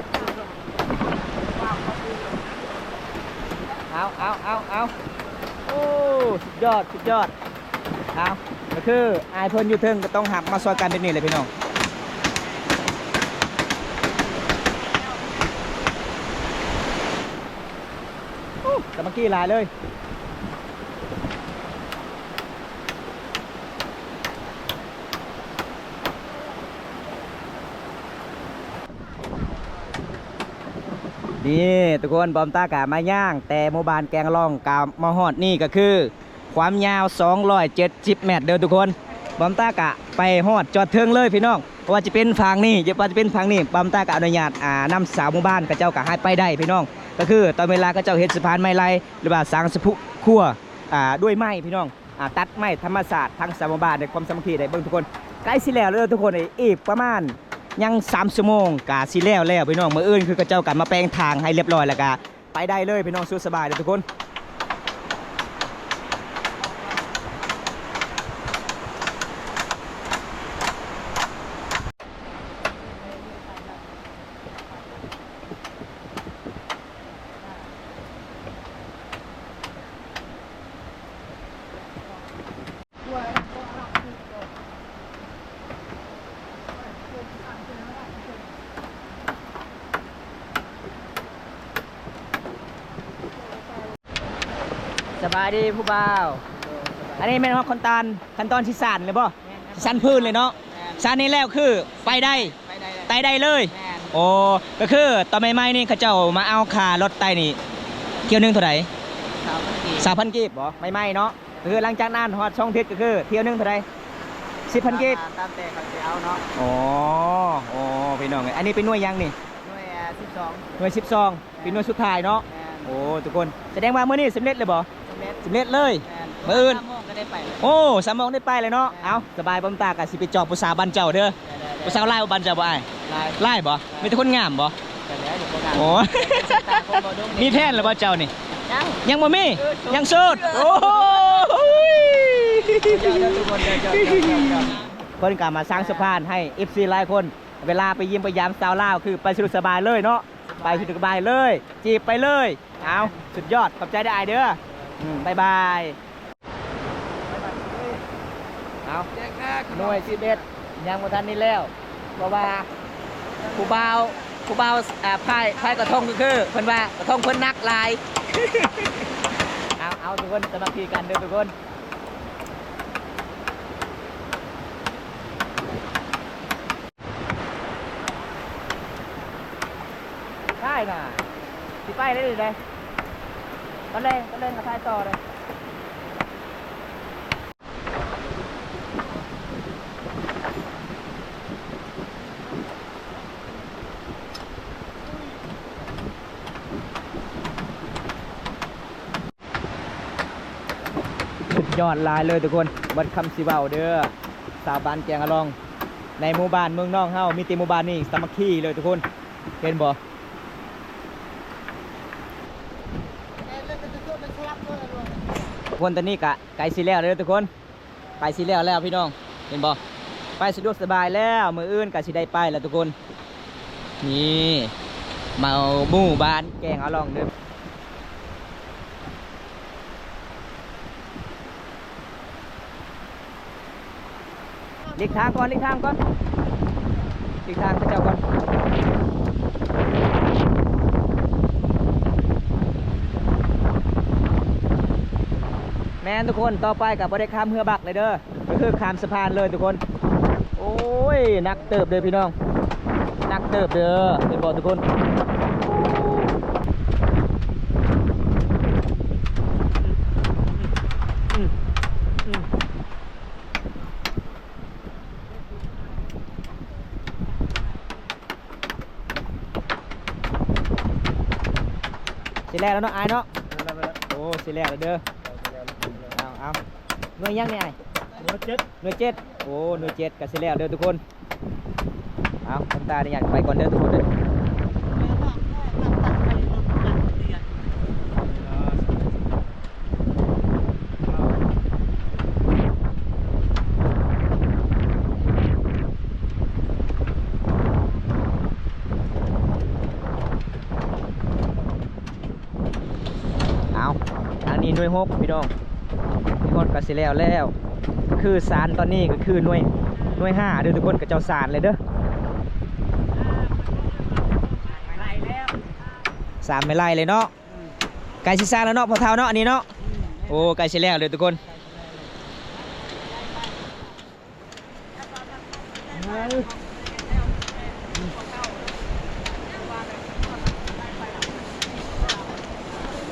ເອົາ ເອົາ ເອົາ ເອົາ ໂອ້ ສຸດຍອດ ສຸດຍອດ. ເອົາ ກໍຄືອ້າຍເພິ່ນຢູ່ເທິງກໍຕ້ອງຮັບມາຊ່ອຍກັນແບບນີ້ແຫຼະພີ່ນ້ອງ. ໂອ້ ສາມັກຄີຫຼາຍເລີຍ. ນີ້ທຸກຄົນ ບ່າວຕາກະມາຍ່າງແຕ່ໝູ່ບ້ານແກງລອງ ກະມາຮອດນີ້ ກໍຄືຄວາມຍາວສອງຮ້ອຍເຈັດສິບແມັດເດີທຸກຄົນ. ບ່າວຕາກະໄປຮອດຈອດເທິງເລີຍພີ່ນ້ອງ. ບໍ່ວ່າຈະເປັນຝັ່ງນີ້ ບໍ່ວ່າຈະເປັນຝັ່ງນີ້ ບ່າວຕາກະອະນຸຍາດ ອ່າ ນຳຊາວໝູ່ບ້ານເຂົາເຈົ້າກະໃຫ້ໄປໄດ້ພີ່ນ້ອງ. ກໍຄືຕອນເວລາເຂົາເຈົ້າເຮັດສະພານໄມ້ໄລ່ ຫຼືວ່າສ້າງສະໂພກຄົວ ອ່າ ດ້ວຍໄມ້ພີ່ນ້ອງ ອ່າ ຕັດໄມ້ທຳມະຊາດ ທັງສາມໝູ່ບ້ານໃນຄວາມສາມັກຄີໄດ້. ເບິ່ງທຸກຄົນ ໃກ້ຊິແລ້ວແລ້ວທຸກຄົນ ອີກປະມານຍັງສາມຊົ່ວໂມງກະຊິແລ້ວແລ້ວພີ່ນ້ອງ. ມື້ອື່ນຄືເຂົາເຈົ້າກະມາແປງທາງໃຫ້ລຽບຮ້ອຍ ແລ້ວກະໄປໄດ້ເລີຍພີ່ນ້ອງ ສູ່ສະບາຍເດີທຸກຄົນ. ສະບາຍດີຜູ້ບ່າວ. ອັນນີ້ແມ່ນຮອດຂັ້ນຕອນ ຂັ້ນຕອນຊິສ້ານເລີຍບໍ່? ແມ່ນ ຊິສ້ານພື້ນເລີຍເນາະ. ແມ່ນ ສ້ານນີ້ແລ້ວຄືໄປໄດ້ ໄປໄດ້ເລີຍ ໄປໄດ້ເລີຍ. ແມ່ນ ໂອ້ ກໍຄືຕອນໃໝ່ໆນີ້ເຂົາເຈົ້າມາເອົາຄ່າລົດໄຕ້ນີ້ ຖ້ຽວໜຶ່ງເທົ່າໃດ? ຊາວພັນກີບ ຊາວພັນກີບບໍ່? ໃໝ່ໆເນາະ. ກໍຄືຫຼັງຈາກນັ້ນຮອດສອງທິດກໍຄືຖ້ຽວໜຶ່ງເທົ່າໃດ? ສິບພັນກີບ ຕາມແຕ່ເຂົາຊິເອົາເນາະ. ໂອ້ ໂອ້ ພີ່ນ້ອງເອີຍ ອັນນີ້ເປັນໜ່ວຍຫຍັງນີ້? ໜ່ວຍ ອ່າ ສິບສອງ ໜ່ວຍສິບສອງ ເປັນໜ່ວຍສຸດທ້າຍເນາະ. ແມ່ນ ໂອ້ ທຸກຄົນ ສະແດງວ່າມື້ນີ້ສຳເລັດເລີຍບໍ່? ສຳເລັດ ສຳເລັດເລີຍ. ແມ່ນ ມື້ອື່ນ ສາມໂມງກໍໄດ້ໄປແລ້ວ ໂອ້ ສາມໂມງໄດ້ໄປແລ້ວເນາະ. ແມ່ນ ເອົາ ສະບາຍ ບ່າວຕາກະຊິໄປຈອບຜູ້ສາວບ້ານເຈົ້າເດີ. ໄດ້ໆໆ ຜູ້ສາວຫຼາຍບໍ່ບ້ານເຈົ້າບໍ່ອ້າຍ? ຫຼາຍ ຫຼາຍບໍ່? ຫຼາຍ ມີແຕ່ຄົນງາມບໍ່? ກໍແລ້ວ ໂອ້ ມີແຟນແລ້ວບໍ່ເຈົ້ານີ້? ຍັງ ຍັງບໍ່ມີ ເອີ ຍັງໂສດ. ໂອ້ຍ ເພິ່ນກໍມາສ້າງສະພານໃຫ້ເອັຟຊີຫຼາຍຄົນ ເວລາໄປຢ້ຽມໄປຢາມຊາວລາວ ຄືໄປສະດວກສະບາຍເລີຍເນາະ. ສະບາຍ ໄປສະດວກສະບາຍເລີຍ ຈີບໄປເລີຍ. ເອົາ ສຸດຍອດ ຂອບໃຈເດີອ້າຍເດີ. ອືມ ບາຍບາຍ. ເອົາ ໜ່ວຍສິບເອັດ ຍັງບໍ່ທັນນີ້ແລ້ວ ເພາະວ່າຜູ້ບ່າວ ຜູ້ບ່າວ ອ່າ ພາຍ ພາຍກະທົງ ກໍຄືເພິ່ນວ່າກະທົງເພິ່ນໜັກຫຼາຍ. ເອົາ ເອົາ ທຸກຄົນ ສາມັກຄີກັນເດີທຸກຄົນ. ຖ່າຍນະ ຊິໄປໄດ້ເລີຍເດ້ ຕອນແລງ ຕອນແລງກໍຖ່າຍຕໍ່ເດ້. ສຸດຍອດຫຼາຍເລີຍທຸກຄົນ ເບິດຄຳຊິເວົ້າເດີ ຊາວບ້ານແກງອະລອງ ໃນໝູ່ບ້ານເມືອງນອງເຮົາ ມີແຕ່ໝູ່ບ້ານນີ້ສາມັກຄີເລີຍທຸກຄົນ ເຫັນບໍ່? ຄົນ ຕອນນີ້ກະໃກ້ຊິແລ້ວແລ້ວເດີທຸກຄົນ ໃກ້ຊິແລ້ວແລ້ວພີ່ນ້ອງ ເຫັນບໍ່? ໄປສະດວກສະບາຍແລ້ວ ມື້ອື່ນກະຊິໄດ້ໄປແລ້ວທຸກຄົນ. ນີ້ ເມົາໝູ່ບ້ານແກງອາລອງເດີ. ຫຼີກທາງກ່ອນ ຫຼີກທາງກ່ອນ ຫຼີກທາງເຂົາເຈົ້າກ່ອນ. ແມ່ນທຸກຄົນ ຕໍ່ໄປກໍບໍ່ໄດ້ຂ້າມເຮືອບັກເລີຍເດີ ກໍຄືຂ້າມສະພານເລີຍທຸກຄົນ. ໂອ້ຍ ໜັກເຕີບເດີພີ່ນ້ອງ ໜັກເຕີບເດີ ເຫັນບໍ່ທຸກຄົນ? ຊິແລ້ວແລ້ວເນາະ ອ້າຍເນາະ? ໂອ້ ຊິແລ້ວແລ້ວເດີ. ເອົາ ເອົາ ໜ່ວຍຫຍັງນີ້ອ້າຍ? ໜ່ວຍເຈັດ ໜ່ວຍເຈັດ. ໂອ້ ໜ່ວຍເຈັດກໍຊິແລ້ວເດີທຸກຄົນ. ເອົາ ຄຳຕາໄດ້ຫຍັງ ໄປກ່ອນເດີທຸກຄົນເດີ. ເອົາ ທາງນີ້ໜ່ວຍຫົກພີ່ນ້ອງ ໜ່ວຍຫົກກໍຊິແລ້ວແລ້ວ ຄືສານຕອນນີ້ກໍຄືໜ່ວຍ ໜ່ວຍຫ້າເດີທຸກຄົນ ເຂົາເຈົ້າສານເລີຍເດີ ສານໄມ້ໄລ່ເລີຍເນາະ. ໃກ້ຊິສານແລ້ວເນາະພໍ່ເຖົ້າເນາະ ອັນນີ້ເນາະ. ໂອ້ ໃກ້ຊິແລ້ວເດີທຸກຄົນ.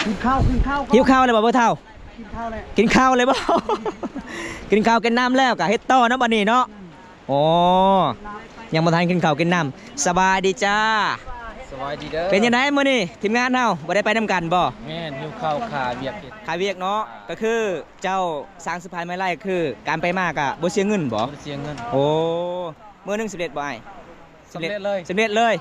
ກິນເຂົ້າ ກິນເຂົ້າ ຫິວເຂົ້າແລ້ວບໍ່ພໍ່ເຖົ້າ? ກິນເຂົ້າແລ້ວ ກິນເຂົ້າເລີຍບໍ່? ກິນເຂົ້າກິນນ້ຳແລ້ວກໍເຮັດຕໍ່ເນາະ ບັດນີ້ເນາະ. ໂອ້ ຍັງບໍ່ທັນກິນເຂົ້າກິນນ້ຳ. ສະບາຍດີຈ້າ. ສະບາຍດີເດີ. ເປັນຈັ່ງໃດມື້ນີ້ ທີມງານເຮົາບໍ່ໄດ້ໄປນຳກັນບໍ່? ແມ່ນ ຫິວເຂົ້າ ຄາວຽກ ຄາວຽກເນາະ. ກໍຄືເຈົ້າສ້າງສະພານໄມ້ໄລ່ ຄືການໄປມາກໍບໍ່ເສຍເງິນບໍ່? ບໍ່ໄດ້ເສຍເງິນ. ໂອ້ ມື້ໜຶ່ງສຳເລັດບໍ່ອ້າຍ? ສຳເລັດເລີຍ ສຳເລັດເລີຍ.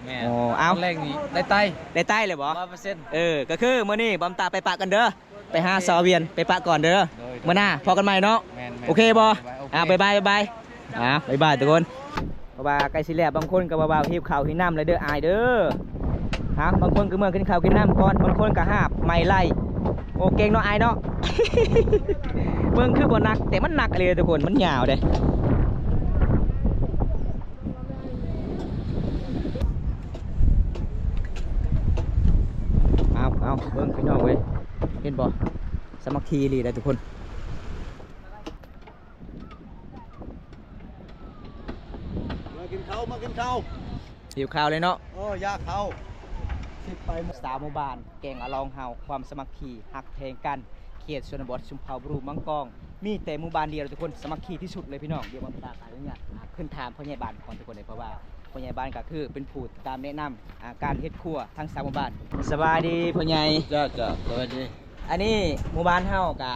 ແມ່ນ. ໂອ້ ເອົາ ຕອນແລກນີ້ໄດ້ໄຕ້ ໄດ້ໄຕ້ເລີຍບໍ່? ຮ້ອຍເປີເຊັນ. ເອີ ກໍຄືມື້ນີ້ບອມຕາໄປປະກັນເດີ ໄປຫາສາວວຽນ ໄປປະກ່ອນເດີ. ໂດຍ ໂດຍ ມື້ໜ້າພໍ້ກັນໃໝ່ເນາະ. ແມ່ນໆ ໂອເຄບໍ່? ໂອເຄ ອ່າ ບາຍບາຍ ບາຍບາຍ. ອ່າ ບາຍບາຍທຸກຄົນ. ເພາະວ່າໃກ້ຊິແລ້ວ ບາງຄົນກໍວ່າຫິວເຂົ້າຫິວນ້ຳແລ້ວເດີ ອ້າຍເດີ. ຮະ ບາງຄົນກໍເມືອກິນເຂົ້າກິນນ້ຳກ່ອນ ບາງຄົນກໍຫາບໄມ້ໄລ່. ໂອ້ ເກັ່ງເນາະອ້າຍເນາະ. ເບິ່ງຄືບໍ່ໜັກ ແຕ່ມັນໜັກອີ່ຫຼີທຸກຄົນ ມັນຍາວເດ້. ເອົາ ເອົາ ເບິ່ງພີ່ນ້ອງເອີຍ ເຫັນບໍ່? ສາມັກຄີອີ່ຫຼີໄດ໋ທຸກຄົນ. ມາກິນເຂົ້າ ມາກິນເຂົ້າ. ຫິວເຂົ້າເລີຍເນາະ. ເອີ ຢາກເຂົ້າ ສິໄປ. ຊາວໝູ່ບ້ານແກງອາລອງເຮົາ ຄວາມສາມັກຄີ ຮັກແພງກັນ ເຂດຊົນນະບົດ ຊົນເຜົ່າບຣູມັງກອງ ມີແຕ່ໝູ່ບ້ານດຽວທຸກຄົນ ສາມັກຄີທີ່ສຸດເລີຍພີ່ນ້ອງ. ດຽວບອມຕາຂໍອະນຸຍາດ ອ່າ ຂຶ້ນຖາມພໍ່ໃຫຍ່ບ້ານກ່ອນທຸກຄົນເລີຍ ເພາະວ່າພໍ່ໃຫຍ່ບ້ານກໍຄືເປັນຜູ້ຕາມແນະນຳ ອ່າ ການເຮັດຄົວທັງຊາວໝູ່ບ້ານ. ສະບາຍດີພໍ່ໃຫຍ່. ເຈົ້າ ເຈົ້າ ສະບາຍດີ. ອັນນີ້ໝູ່ບ້ານເຮົາກະ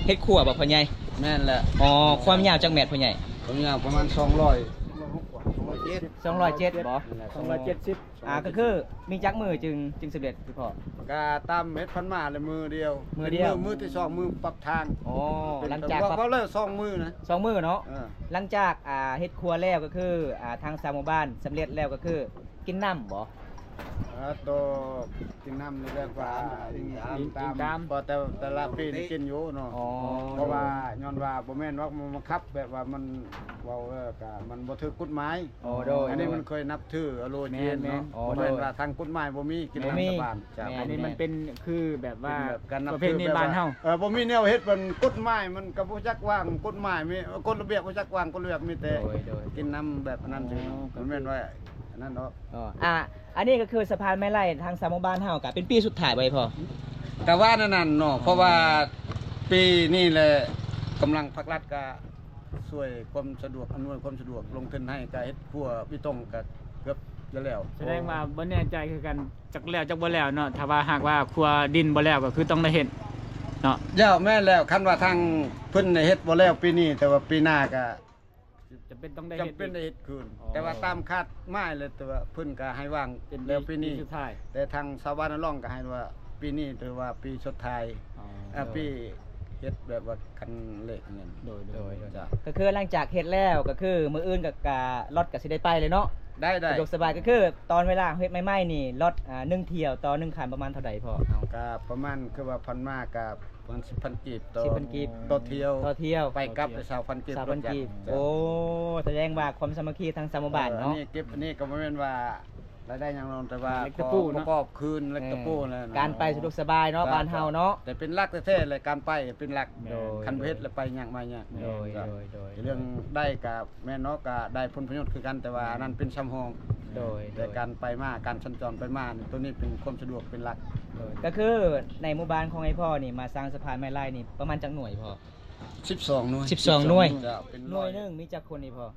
ເຮັດຄົວບໍ່ພໍ່ໃຫຍ່? ແມ່ນແຫຼະ. ອໍ ຄວາມຍາວຈັກແມັດພໍ່ໃຫຍ່? ຄວາມຍາວປະມານສອງຮ້ອຍ ສອງຮ້ອຍເຈັດ ສອງຮ້ອຍເຈັດບໍ່? ນັ້ນແຫຼະ ສອງຮ້ອຍເຈັດສິບ. ອ່າ ກໍຄືມີຈັກມື້ຈຶ່ງ ຈຶ່ງສຳເລັດ ພໍ່? ກະຕາມເຮັດພັນມາແຫຼະ ມື້ດຽວ ມື້ດຽວ ມື້ ມື້ທີສອງ ມື້ປັກທາງ. ອໍ ຫຼັງຈາກ ເວົ້າແລ້ວສອງມື້ນະ ສອງມື້ເນາະ. ເອີ ຫຼັງຈາກ ອ່າ ເຮັດຄົວແລ້ວກໍຄື ອ່າ ທາງຊາວໝູ່ບ້ານສຳເລັດແລ້ວກໍຄື ກິນນ້ຳບໍ່? ເອີ ໂຕກິນນ້ຳນີ້ແບບວ່າ ຕາມ ຕາມ ຕາມ ເພາະແຕ່ ແຕ່ລະປີນີ້ກິນຢູ່ເນາະ. ອໍ ເພາະວ່າຍ້ອນວ່າບໍ່ແມ່ນວ່າມັນບັງຄັບ ແບບວ່າມັນເວົ້າ ເອີ ກະມັນບໍ່ຖືກກົດໝາຍ. ອໍ ໂດຍ ອັນນີ້ມັນເຄີຍນັບຖືອາໂລຈີນເນາະ. ແມ່ນໆ. ອໍ ບໍ່ແມ່ນວ່າ ໂດຍ ທາງກົດໝາຍບໍ່ມີ ກິນ ບໍ່ມີ ນ້ຳສະບານ. ເຈົ້າ ແມ່ນໆ. ອັນນີ້ມັນເປັນຄືແບບວ່າ ເປັນແບບການນັບຖື ປະເພນີບ້ານເຮົາ ແບບວ່າ ເອີ ບໍ່ມີແນວເຮັດ ມັນກົດໝາຍມັນກໍບໍ່ຈັກວາງ ກົດໝາຍມີ ກົດລະບຽບບໍ່ຈັກວາງ ກົດລະບຽບມີແຕ່ ໂດຍ ໂດຍ ກິນນ້ຳແບບນັ້ນຊື່ເນາະ. ອໍ ມັນແມ່ນວ່າ ອັນນັ້ນເນາະ. ອໍ ອ່າ ອັນນີ້ກໍຄືສະພານໄມ້ໄລ່ທາງຊາວໝູ່ບ້ານເຮົາກໍເປັນປີສຸດທ້າຍບໍ່ອີ່ພໍ່? ກະວ່າແນວນັ້ນເນາະ. ອໍ ເພາະວ່າປີນີ້ແຫຼະ ກຳລັງພາກລັດກະຊ່ວຍຄວາມສະດວກ ອຳນວຍຄວາມສະດວກ ລົງທຶນໃຫ້ກະເຮັດຂົວເບຕົງກະເກືອບຈະແລ້ວ. ສະແດງວ່າບໍ່ແນ່ໃຈຄືກັນ ຈັກແລ້ວຈັກບໍ່ແລ້ວເນາະ. ຖ້າວ່າຫາກວ່າຂົວດິນບໍ່ແລ້ວກໍຄືຕ້ອງໄດ້ເຮັດເນາະ. ແລ້ວ ແມ່ນແລ້ວ ຄັນວ່າທາງເພິ່ນໄດ້ເຮັດບໍ່ແລ້ວປີນີ້ ແຕ່ວ່າປີໜ້າກະ ຈຳເປັນຕ້ອງໄດ້ເຮັດ ຈຳເປັນໄດ້ເຮັດຄືນ. ອໍ ແຕ່ວ່າຕາມຄາດໝາຍແລ້ວ ແຕ່ວ່າເພິ່ນກໍໃຫ້ວາງແລ້ວປີນີ້ ແຕ່ທາງຊາວບ້ານອາລອງກໍໃຫ້ວ່າປີນີ້ຖືວ່າປີສຸດທ້າຍ. ອໍ ເອີ ປີ ເຮັດແບບວ່າຄັນເລກນັ້ນ. ໂດຍ ໂດຍ ໂດຍ ເຈົ້າ. ກໍຄືຫຼັງຈາກເຮັດແລ້ວ ກໍຄືມື້ອື່ນກໍ ກໍລົດກໍຊິໄດ້ໄປເລີຍເນາະ? ໄດ້ ໄດ້ ສະດວກສະບາຍ. ກໍຄືຕອນເວລາເຮັດໃໝ່ໆນີ້ ລົດ ອ່າ ໜຶ່ງຖ້ຽວຕໍ່ໜຶ່ງຄັນປະມານເທົ່າໃດພໍ່? ເອົາ ກໍປະມານ ຄືວ່າຜ່ານມາກໍປະມານສິບພັນກີບຕໍ່ ສິບພັນກີບ ຕໍ່ຖ້ຽວ ຕໍ່ຖ້ຽວ ໄປກັບຊາວພັນກີບ. ຊາວພັນກີບ. ໂອ້ ສະແດງວ່າຄວາມສາມັກຄີທາງຊາວໝູ່ບ້ານເນາະ. ເອີ ອັນນີ້ເກັບ ອັນນີ້ກໍບໍ່ແມ່ນວ່າລາຍໄດ້ຫຍັງເນາະ ແຕ່ວ່າ ເອີ ປະກອບຄືນເລັກຕະປູເນາະ. ການໄປສະດວກສະບາຍເນາະ ບ້ານເຮົາເນາະ. ແຕ່ເປັນຫຼັກແທ້ໆເລີຍ ການໄປເປັນຫຼັກ. ໂດຍ ຄັນບໍ່ເຮັດແລ້ວໄປຍາກມາຍາກ. ໂດຍ ໂດຍ ໂດຍ. ເລື່ອງໄດ້ກໍແມ່ນເນາະ ກໍໄດ້ຜົນປະໂຫຍດຄືກັນ ແຕ່ວ່າອັນນັ້ນເປັນສຳຮອງ. ໂດຍ ແຕ່ການໄປມາ ການສັນຈອນໄປມານີ້ ໂຕນີ້ເປັນຄວາມສະດວກເປັນຫຼັກ. ໂດຍ ກໍຄືໃນໝູ່ບ້ານຂອງໄອ້ພໍ່ນີ້ ມາສ້າງສະພານໄມ້ໄລ່ນີ້ປະມານຈັກໜ່ວຍພໍ່? ສິບສອງໜ່ວຍ. ສິບສອງໜ່ວຍ. ເຈົ້າ ເປັນ ໜ່ວຍໜຶ່ງມີຈັກຄົນອີ່ພໍ່?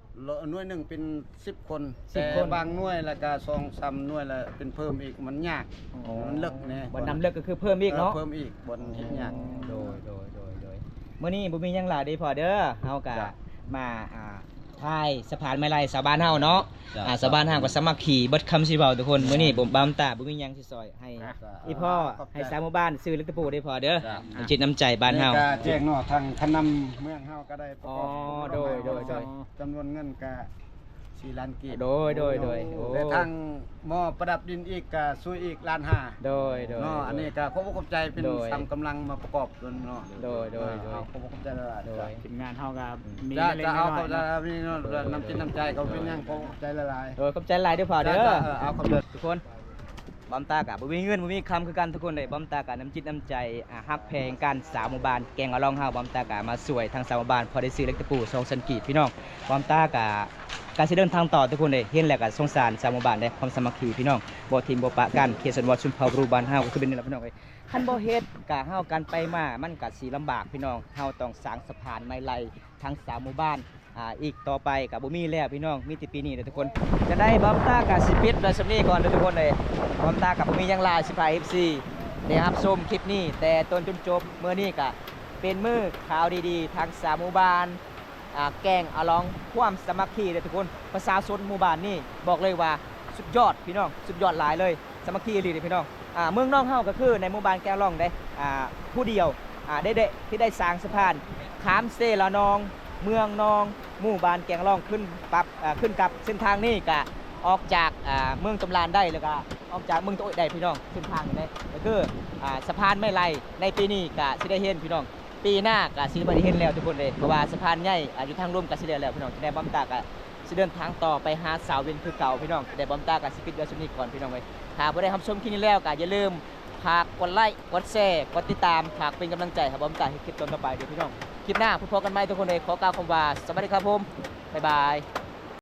ໜ່ວຍໜຶ່ງເປັນສິບຄົນ. ສິບຄົນ. ແຕ່ບາງໜ່ວຍແລ້ວກໍສອງສາມໜ່ວຍແລ້ວເປັນເພີ່ມອີກ ມັນຍາກ. ອໍ ມັນເລິກແດ່. ບ່ອນນ້ຳເລິກກໍຄືເພີ່ມອີກເນາະ? ເອີ ເພີ່ມອີກ ບ່ອນເຮັດຍາກ. ໂດຍ ໂດຍ ໂດຍ ໂດຍ. ມື້ນີ້ບໍ່ມີຫຍັງຫຼາຍເດ້ພໍ່ເດີ ເຮົາກໍ ເຈົ້າ ມາ ອ່າ ຖ່າຍສະພານໄມ້ໄລ່ຊາວບ້ານເຮົາເນາະ. ເຈົ້າ ອ່າ ຊາວບ້ານເຮົາກໍສາມັກຄີເບິດຄຳຊິເວົ້າທຸກຄົນ. ເຈົ້າ ມື້ນີ້ບໍ່ ບ່າວຕາບໍ່ມີຫຍັງຊິຊ່ອຍໃຫ້ ອ່ະ ອີ່ພໍ່ ຂອບໃຈ ໃຫ້ຊາວໝູ່ບ້ານຊື້ເລັກຕະປູເດ້ພໍ່ເດີ. ເຈົ້າ ນ້ຳຈິດນ້ຳໃຈບ້ານເຮົາ. ນີ້ກໍແຈ້ງເນາະ ທາງຜູ້ນຳເມືອງເຮົາກໍໄດ້ປະກອບ ອໍ ໂດຍ ໂດຍ ໂດຍ ຈຳນວນເງິນກໍສີ່ລ້ານກີບ. ໂດຍ ໂດຍ ໂດຍ. ໂອ້ ແລະທາງໝໍປະດັບດິນອີກກໍຊ່ວຍອີກລ້ານຫ້າ. ໂດຍ ໂດຍ ເນາະ. ໂດຍ ອັນນີ້ກໍຂອບອົກຂອບໃຈ ເປັນ ໂດຍ ສຳກຳລັງມາປະກອບກັນເນາະ. ໂດຍ ໂດຍ ໂດຍ. ເອົາ ຂອບອົກຂອບໃຈຫຼາຍໆ. ໂດຍ ເຈົ້າ. ທີມງານເຮົາກໍມີ ເຈົ້າ ເລັກໆ ເຈົ້າ ເອົາ ນ້ອຍໆ ຂອບໃຈ ເນາະ. ມີເນາະ ນ້ຳຈິດນ້ຳໃຈກໍເປັນຫຍັງ ເນາະ. ໂດຍ ຂອບໃຈຫຼາຍໆເດີພໍ່ເດີ. ເຈົ້າ ເຈົ້າ ເອີ ເອົາ ຂອບໃຈ ທຸກຄົນ. ບ່າວຕາກໍບໍ່ມີເງິນບໍ່ມີຄຳຄືກັນທຸກຄົນເດ້. ບ່າວຕາກໍນ້ຳຈິດນ້ຳໃຈ ອ່າ ຮັກແພງກັນ ຊາວໝູ່ບ້ານແກ້ງອາລອງເຮົາ. ບ່າວຕາກໍມາຊ່ວຍທາງຊາວໝູ່ບ້ານ ພໍໄດ້ຊື້ເລັກຕະປູສອງຊັ້ນກີບ ພີ່ນ້ອງ. ບ່າວຕາກໍ ກໍຊິເດີນທາງຕໍ່ທຸກຄົນເດ້. ເຫັນແລ້ວກໍສົງສານຊາວໝູ່ບ້ານເດ້ ຄວາມສາມັກຄີ ພີ່ນ້ອງ ບໍ່ຖິ້ມບໍ່ປະກັນ. ເຂດຊົນນະບົດ ຊົນເຜົ່າ ກະລຸບານເຮົາກໍຄືເປັນນີ້ແຫຼະ ພີ່ນ້ອງເອີຍ. ຄັນບໍ່ເຮັດກໍ ເຮົາ ການໄປມາມັນກໍຊິລຳບາກ ພີ່ນ້ອງ. ເຮົາຕ້ອງສ້າງສະພານໄມ້ໄລ່ ທາງຊາວໝູ່ບ້ານ ອ່າ ອີກຕໍ່ໄປກໍບໍ່ມີແລ້ວ ພີ່ນ້ອງ. ມີແຕ່ປີນີ້ແຫຼະທຸກຄົນ. ຈັ່ງໃດບ່າວຕາກໍຊິປິດໄວ້ສ່ຳນີ້ກ່ອນເດີທຸກຄົນເອີຍ. ບ່າວຕາກໍບໍ່ມີຫຍັງຫຼາຍ ຊິພາເອັຟຊີໄດ້ຮັບຊົມຄລິບນີ້ແຕ່ຕົ້ນຈົນຈົບ. ມື້ນີ້ກໍເປັນມື້ຂ່າວດີໆ ທາງຊາວໝູ່ບ້ານ ອ່າ ແກ້ງອາລອງ ຄວາມສາມັກຄີເດີທຸກຄົນ. ປະຊາຊົນໝູ່ບ້ານນີ້ບອກເລີຍວ່າສຸດຍອດ ພີ່ນ້ອງ ສຸດຍອດຫຼາຍເລີຍ. ສາມັກຄີອີ່ຫຼີເດ້ພີ່ນ້ອງ. ອ່າ ເມືອງນອງເຮົາກໍຄືໃນໝູ່ບ້ານແກ້ງອາລອງເດ້ ອ່າ ຜູ້ດຽວ ອ່າ ໄດ້ ໄດ້ ທີ່ໄດ້ສ້າງສະພານຂ້າມເຊລະນອງ ເມືອງນອງ ໝູ່ບ້ານແກ້ງອາລອງ ຂຶ້ນປັບ ເອີ ຂຶ້ນກັບເສັ້ນທາງນີ້ ກະອອກຈາກ ອ່າ ເມືອງຕຳລານໄດ້ ແລ້ວກະອອກຈາກເມືອງໂຕະໄດ້ພີ່ນ້ອງ. ເສັ້ນທາງນີ້ເດ້ ກໍຄື ອ່າ ສະພານໄມ້ໄລ່ ໃນປີນີ້ກະຊິໄດ້ເຫັນພີ່ນ້ອງ. ປີໜ້າກະຊິບໍ່ໄດ້ເຫັນແລ້ວທຸກຄົນເດ້ ເພາະວ່າສະພານໃຫຍ່ ອ່າ ຢູ່ທາງລຸ່ມກະຊິແລ້ວແລ້ວພີ່ນ້ອງ. ຈັ່ງໃດບ່າວຕາກະຊິເດີນທາງຕໍ່ໄປຫາສາວວິນຄືເກົ່າພີ່ນ້ອງ. ຈັ່ງໃດບ່າວຕາກະຊິປິດໄວ້ສ່ຳນີ້ກ່ອນພີ່ນ້ອງເອີຍ. ຖ້າຜູ້ໃດຮັບຊົມຄລິບນີ້ແລ້ວກະຢ່າລືມຝາກກົດໄລ ກົດແຊ ກົດຕິດຕາມ ຝາກເປັນກຳລັງໃຈໃຫ້ບ່າວຕາເຮັດຄລິບຕອນຕໍ່ໄປເດີພີ່ນ້ອງ. ຄລິບໜ້າພົບກັນໃໝ່ທຸກຄົນເອີຍ. ຂໍກ່າວຄຳວ່າສະຫວັດດີຄັບຜົມ ບາຍບາຍ.